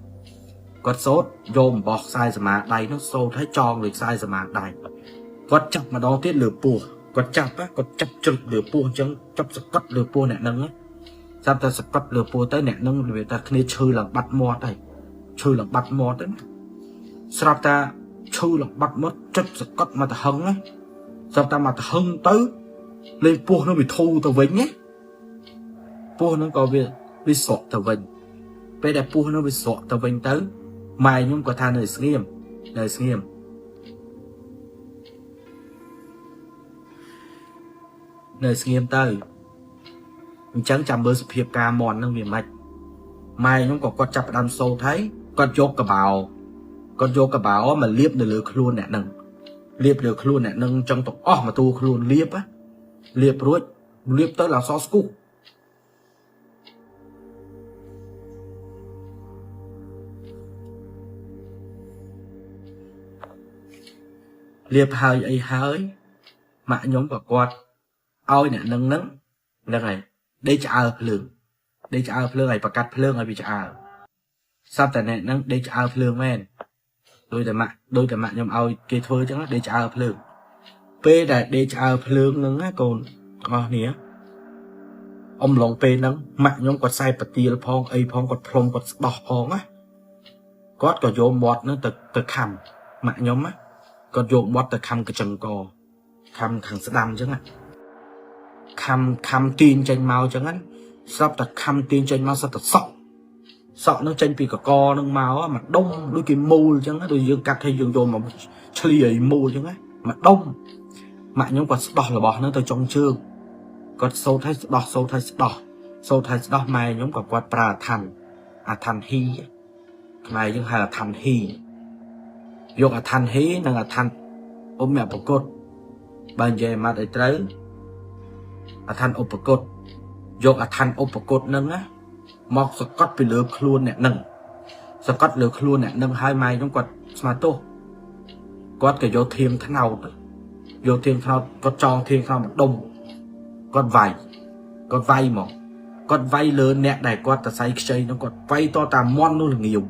គាត់សូត្រយកអំបោះខ្សែសមាដៃនោះសូត្រហើយចងលើខ្សែសមាដៃគាត់ចាប់ម្ដងទៀតលើពោះគាត់ចាប់គាត់ចាប់ជ្រុតលើពោះអញ្ចឹងចាប់សកត់លើពោះអ្នកនឹងចាប់តែសកត់លើពោះទៅអ្នកនឹងវាថាគ្នាឈឺឡើងបាត់មាត់ហើយឈឺឡើងបាត់មាត់ទៅស្រាប់តែឈឺឡើងបាត់មាត់ចុចសកត់មកទៅហឹងណាស្រាប់តែមកទៅហឹងទៅលេងពោះនឹងវាធូរទៅវិញណាពោះនឹងក៏វាស្រកទៅវិញពេលដែលពោះនឹងវាស្រកទៅវិញទៅម៉ែខ្ញុំក៏ថានៅស្ងៀមនៅស្ងៀមនៅស្ងៀមទៅអញ្ចឹងចាំមើលសភាពការមន់នឹងវាមិនម៉ែខ្ញុំក៏គាត់ចាប់ផ្ដើមសូត្រហើយគាត់យកកបោគាត់យកកបោមកលាបនៅលើខ្លួនអ្នកនឹង លាបលើខ្លួនអ្នកនឹងចឹងទាំងអស់មកទូខ្លួនលាបលាបរួចលាបទៅឡើងសស្គុះលាបហើយអីហើយម៉ាក់ខ្ញុំក៏គាត់ឲ្យអ្នកនឹងហ្នឹងហ្នឹងហើយដេកឆ្អើភ្លើងដេកឆ្អើភ្លើងឲ្យប្រកាត់ភ្លើងឲ្យវាឆ្អើសត្វតែអ្នកហ្នឹងដេកឆ្អើភ្លើងមែនដោយតែម៉ាក់ខ្ញុំឲ្យគេធ្វើអញ្ចឹងដេកឆ្អើភ្លើងពេលដែលដេកឆ្អើភ្លើងហ្នឹងណាកូនទាំងអស់គ្នាអំឡុងពេលហ្នឹងម៉ាក់ខ្ញុំគាត់ខ្សែប្រទៀលផងអីផងគាត់ផ្លុំគាត់ស្ដោះផងណាគាត់ក៏យកមាត់ហ្នឹងទៅខំម៉ាក់ខ្ញុំណាគាត់យកមាត់ទៅខំកញ្ចឹងកខំខាងស្ដាំអញ្ចឹងណាខំទាញចេញមកអញ្ចឹងណាស្រាប់តែខំទាញចេញមកសត្វតែសក់សក់នឹងចេញពីកកនឹងមកមកដុំដូចគេមូលអញ្ចឹងដូចយើងកាត់ឲ្យយើងយកមកឆ្លីឲ្យមូលអញ្ចឹងណាមកដុំម៉ាក់ខ្ញុំគាត់ស្ដោះរបស់ហ្នឹងទៅចុងជើងគាត់សូត្រឲ្យស្ដោះសូត្រឲ្យស្ដោះសូត្រឲ្យស្ដោះម៉ែខ្ញុំក៏គាត់ប្រើអាឋានហ៊ីខ្មែរយើងហៅអាឋានហ៊ីយកអាឋានហ៊ីនិងអាឋានអ៊ុំប្រកុតបើនិយាយមកឲ្យត្រូវអាឋានឧបកុតយកអាឋានឧបកុតហ្នឹងណាមកសកត់ពីលើខ្លួនអ្នកនឹងសកត់លើខ្លួនអ្នកនឹងហើយម៉ែខ្ញុំគាត់ស្មាទោសគាត់ក៏យកធៀងថ្នោតយកធៀងថ្នោតគាត់ចងធៀងថ្នោតមកដុំគាត់វាយគាត់វាយមកគាត់វាយលើអ្នកដែលគាត់តសៃខ្ចីនោះគាត់វាយតតាមមន់នោះល្ងាវ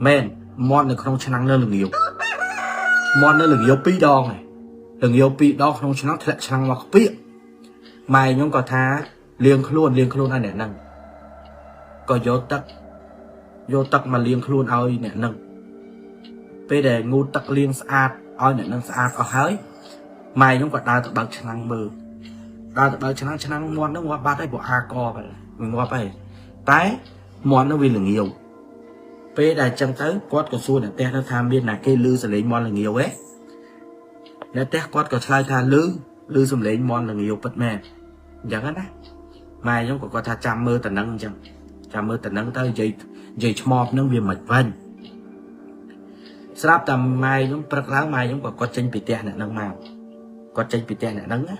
មែនមន់នៅក្នុងឆ្នាំងនៅល្ងាវមន់នៅល្ងាវពីរដងឯងល្ងាវពីរដងក្នុងឆ្នាំងធ្លាក់ឆ្នាំងមកខ្ពៀកម៉ែខ្ញុំក៏ថាលាងខ្លួនឲ្យអ្នកនឹងក៏យកទឹកមកលាងខ្លួនឲ្យអ្នកនឹងពេលដែលងូតទឹកលាងស្អាតឲ្យអ្នកនឹងស្អាតអស់ហើយម៉ែខ្ញុំក៏ដើរទៅបើកឆ្នាំងមើលដើរទៅបើកឆ្នាំងមាត់ហ្នឹងងាប់បាត់ហើយព្រោះអាកបាត់វាងាប់ហើយតែមាត់ហ្នឹងវាល្ងាវពេលដែលចឹងទៅគាត់ក៏សួរអ្នកផ្ទះទៅថាមានណាគេលឺសលេងមាត់ល្ងាវទេអ្នកផ្ទះគាត់ក៏ឆ្លើយថាលឺសំឡេងមាត់ល្ងាវពិតមែនអញ្ចឹងណាម៉ែខ្ញុំក៏គាត់ថាចាំមើលតំណឹងអញ្ចឹងចាំមើលតំណឹងទៅនិយាយឆ្មបនឹងវាមិនវិញស្រាប់តែម៉ែខ្ញុំព្រឹកឡើងម៉ែខ្ញុំក៏គាត់ចេញពីផ្ទះអ្នកនឹងមកគាត់ចេញពីផ្ទះអ្នកនឹងណា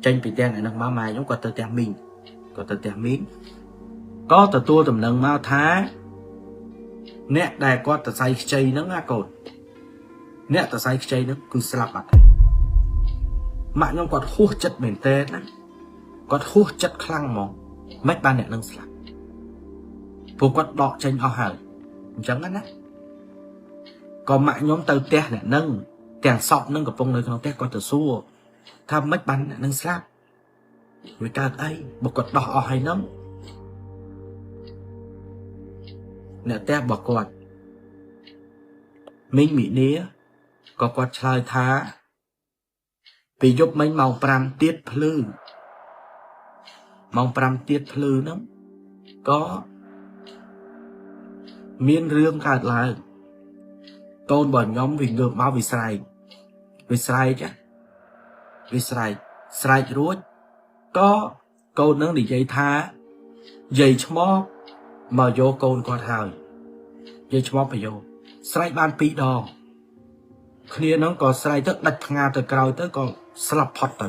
ចេញពីផ្ទះអ្នកនឹងមកម៉ែខ្ញុំគាត់ទៅផ្ទះមីងគាត់ទៅផ្ទះមីងក៏ទទួលតំណឹងមកថាអ្នកដែលគាត់តសៃខ្ចីហ្នឹងណាកូនអ្នកតសៃខ្ចីហ្នឹងគឺស្លាប់បាត់ហើយម៉ាក់ខ្ញុំគាត់ហួសចិត្តមែនតើណាគាត់ហួសចិត្តខ្លាំងហ្មងមិនបានអ្នកនឹងស្លាប់ពួកគាត់ដកចេញអស់ហើយអញ្ចឹងណាក៏ម៉ាក់ខ្ញុំទៅផ្ទះអ្នកនឹងទាំងសពនឹងកំពុងនៅក្នុងផ្ទះគាត់ទៅសួរថាមិនបានអ្នកនឹងស្លាប់វាកើតអីបើគាត់ដោះអស់ហើយហ្នឹងអ្នកផ្ទះរបស់គាត់មីងមីនីក៏គាត់ឆ្លើយថាពីយប់មិញម៉ោង5ទៀតភ្លឺម៉ោង5ទៀតភ្លឺហ្នឹងក៏មានរឿងកើតឡើងកូនរបស់ខ្ញុំវាងើបមកវាស្រែកវាស្រែកវាស្រែកស្រែករួចក៏កូននឹងនិយាយថាយាយឆ្មបមកយកកូនគាត់ហើយយាយឆ្មបប្រយោស្រែកបាន2ដងគ្នានឹងក៏ស្រែកទៅដាច់ផ្ងាទៅក្រោយទៅក៏ស្លាប់ផុតទៅ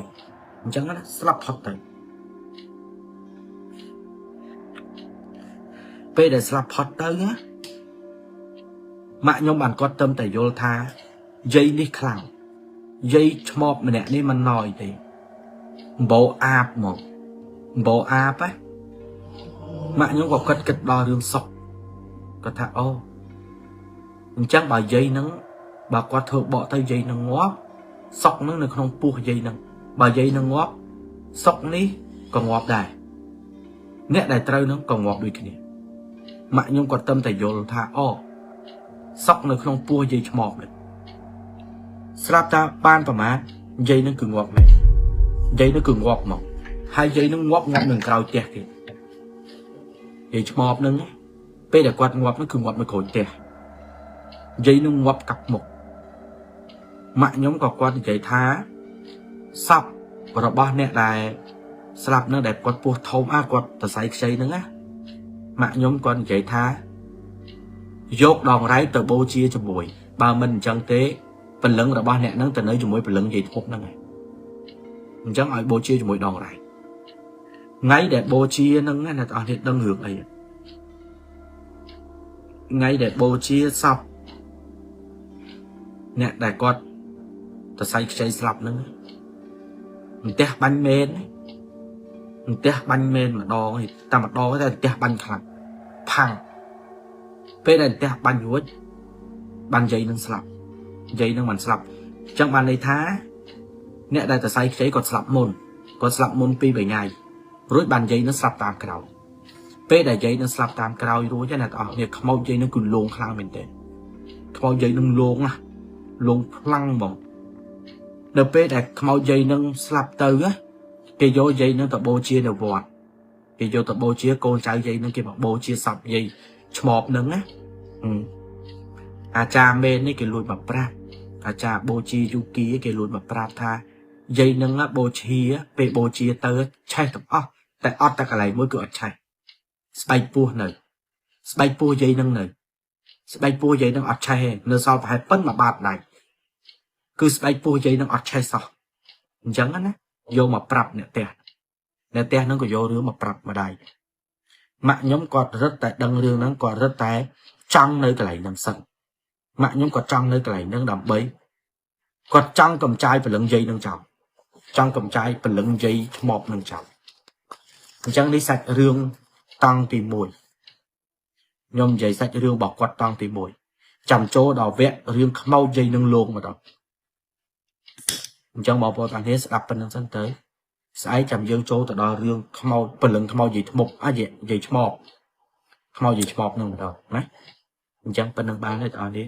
អញ្ចឹងណាស្លាប់ផុតទៅពេលដែលស្លាប់ផុតទៅណាម៉ាក់ខ្ញុំបានគាត់ទៅតែយល់ថាយាយនេះខ្លាំងយាយឆ្មបម្នាក់នេះមិនណយទេអំបោអាបមកអំបោអាបហ៎ម៉ាក់ខ្ញុំក៏គាត់គិតដល់រឿងសុខគាត់ថាអូអញ្ចឹងបើយាយនឹងបើគាត់ធ្វើបកទៅយាយនឹងងាប់សុកនឹងនៅក្នុងពោះយាយនឹងបើយាយនឹងងាប់សុកនេះក៏ងាប់ដែរអ្នកដែលត្រូវនឹងក៏ងាប់ដូចគ្នាម៉ាក់ខ្ញុំគាត់ទៅតែយល់ថាអូសុកនៅក្នុងពោះយាយឆ្មបនេះស្រាប់តែបានប្រមាណយាយនឹងគឺងាប់មែនយាយនឹងគឺងាប់មកហើយយាយនឹងងាប់នឹងក្រោយផ្ទះគេយាយឆ្មបនឹងពេលដែលគាត់ងាប់នឹងគឺងាប់នៅក្រោយផ្ទះយាយនឹងងាប់កាប់មុខម៉ាក់ខ្ញុំក៏គាត់និយាយថាសពរបស់អ្នកដែលស្លាប់នឹងដែលគាត់ពោះធំអាគាត់តសៃខ្ចីនឹងណាម៉ាក់ខ្ញុំគាត់និយាយថាយកដងរែកទៅបូជាជាមួយបើមិនអញ្ចឹងទេ ព្រលឹងរបស់អ្នកហ្នឹងទៅនៅជាមួយព្រលឹងយាយធ្មប់ហ្នឹងឯងអញ្ចឹងឲ្យបូជាជាមួយដងរែកថ្ងៃដែលបូជាហ្នឹងណាអ្នកទាំងអស់គ្នាដឹងរឿងអីថ្ងៃដែលបូជាសពអ្នកដែលគាត់តសៃខ្ចីស្លាប់ហ្នឹងផ្ទះបាញ់មែនផ្ទះបាញ់មែនម្ដងតែម្ដងតែផ្ទះបាញ់ខ្លាំងផាំងពេលដែលផ្ទះបាញ់រួចបានយាយនឹងស្លាប់យាយនឹងមិនស្លាប់អញ្ចឹងបានន័យថាអ្នកដែលតសៃខ្ចីគាត់ស្លាប់មុនគាត់ស្លាប់មុន2 3ថ្ងៃរួចបានយាយនឹងស្លាប់តាមក្រោយពេលដែលយាយនឹងស្លាប់តាមក្រោយរួចណាបងប្អូនខ្មោចយាយនឹងគឺលងខ្លាំងមែនទែនខ្មោចយាយនឹងលងណាលងខ្លាំងហ្មងនៅពេលដែលខ្មោចយាយនឹងស្លាប់ទៅគេយកយាយនឹងទៅបូជានៅវត្តគេយកទៅបូជាកូនចៅយាយនឹងគេមកបូជាសពយាយឆ្មបនឹងណាអាចារ្យមេននេះគេលួចមកប្រាប់អាចារ្យបូជាយុគីគេលួចមកប្រាប់ថាយាយនឹងបូជាពេលបូជាទៅឆេះទាំងអស់តែអត់តែកន្លែងមួយគឺអត់ឆេះស្បែកពោះនៅស្បែកពោះយាយនឹងនៅស្បែកពោះយាយនឹងអត់ឆេះទេនៅសល់ប្រហែលប៉ុនមួយបាតដៃគឺស្បែកពោះយាយនឹងអត់ឆេះសោះអញ្ចឹងណាយកមកប្រាប់អ្នកផ្ទះអ្នកផ្ទះនឹងក៏យករឿងមកប្រាប់ម្ដាយម៉ាក់ខ្ញុំគាត់រឹតតែដឹងរឿងហ្នឹងគាត់រឹតតែចង់នៅកន្លែងហ្នឹងសិនម៉ាក់ខ្ញុំគាត់ចង់នៅកន្លែងហ្នឹងដើម្បីគាត់ចង់កំចាយព្រលឹងយាយនឹងចោលចង់កំចាយព្រលឹងយាយឆ្មបនឹងចោលអញ្ចឹងនេះសាច់រឿងតង់ទី1ខ្ញុំនិយាយសាច់រឿងរបស់គាត់តង់ទី1ចាំចូលដល់វគ្គរឿងខ្មោចយាយនឹងលោកមកដល់អញ្ចឹងបងប្អូនទាំងគ្នាស្ដាប់ប៉ុណ្្នឹងសិនទៅស្អែកចាំយើងចូលទៅដល់រឿងខ្មោចព្រលឹងខ្មោចយាយធ្មប់អាយាយឆ្មបខ្មោចយាយឆ្មបនឹងម្ដងណាអញ្ចឹងប៉ុណ្្នឹងបានហើយបងប្អូន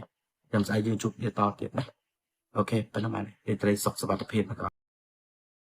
ចាំស្អែកយើងជួបគ្នាតទៀតណាOK ប៉ុណ្្នឹងបានទេត្រីសុខសុវត្ថិភាពបងប្អូន។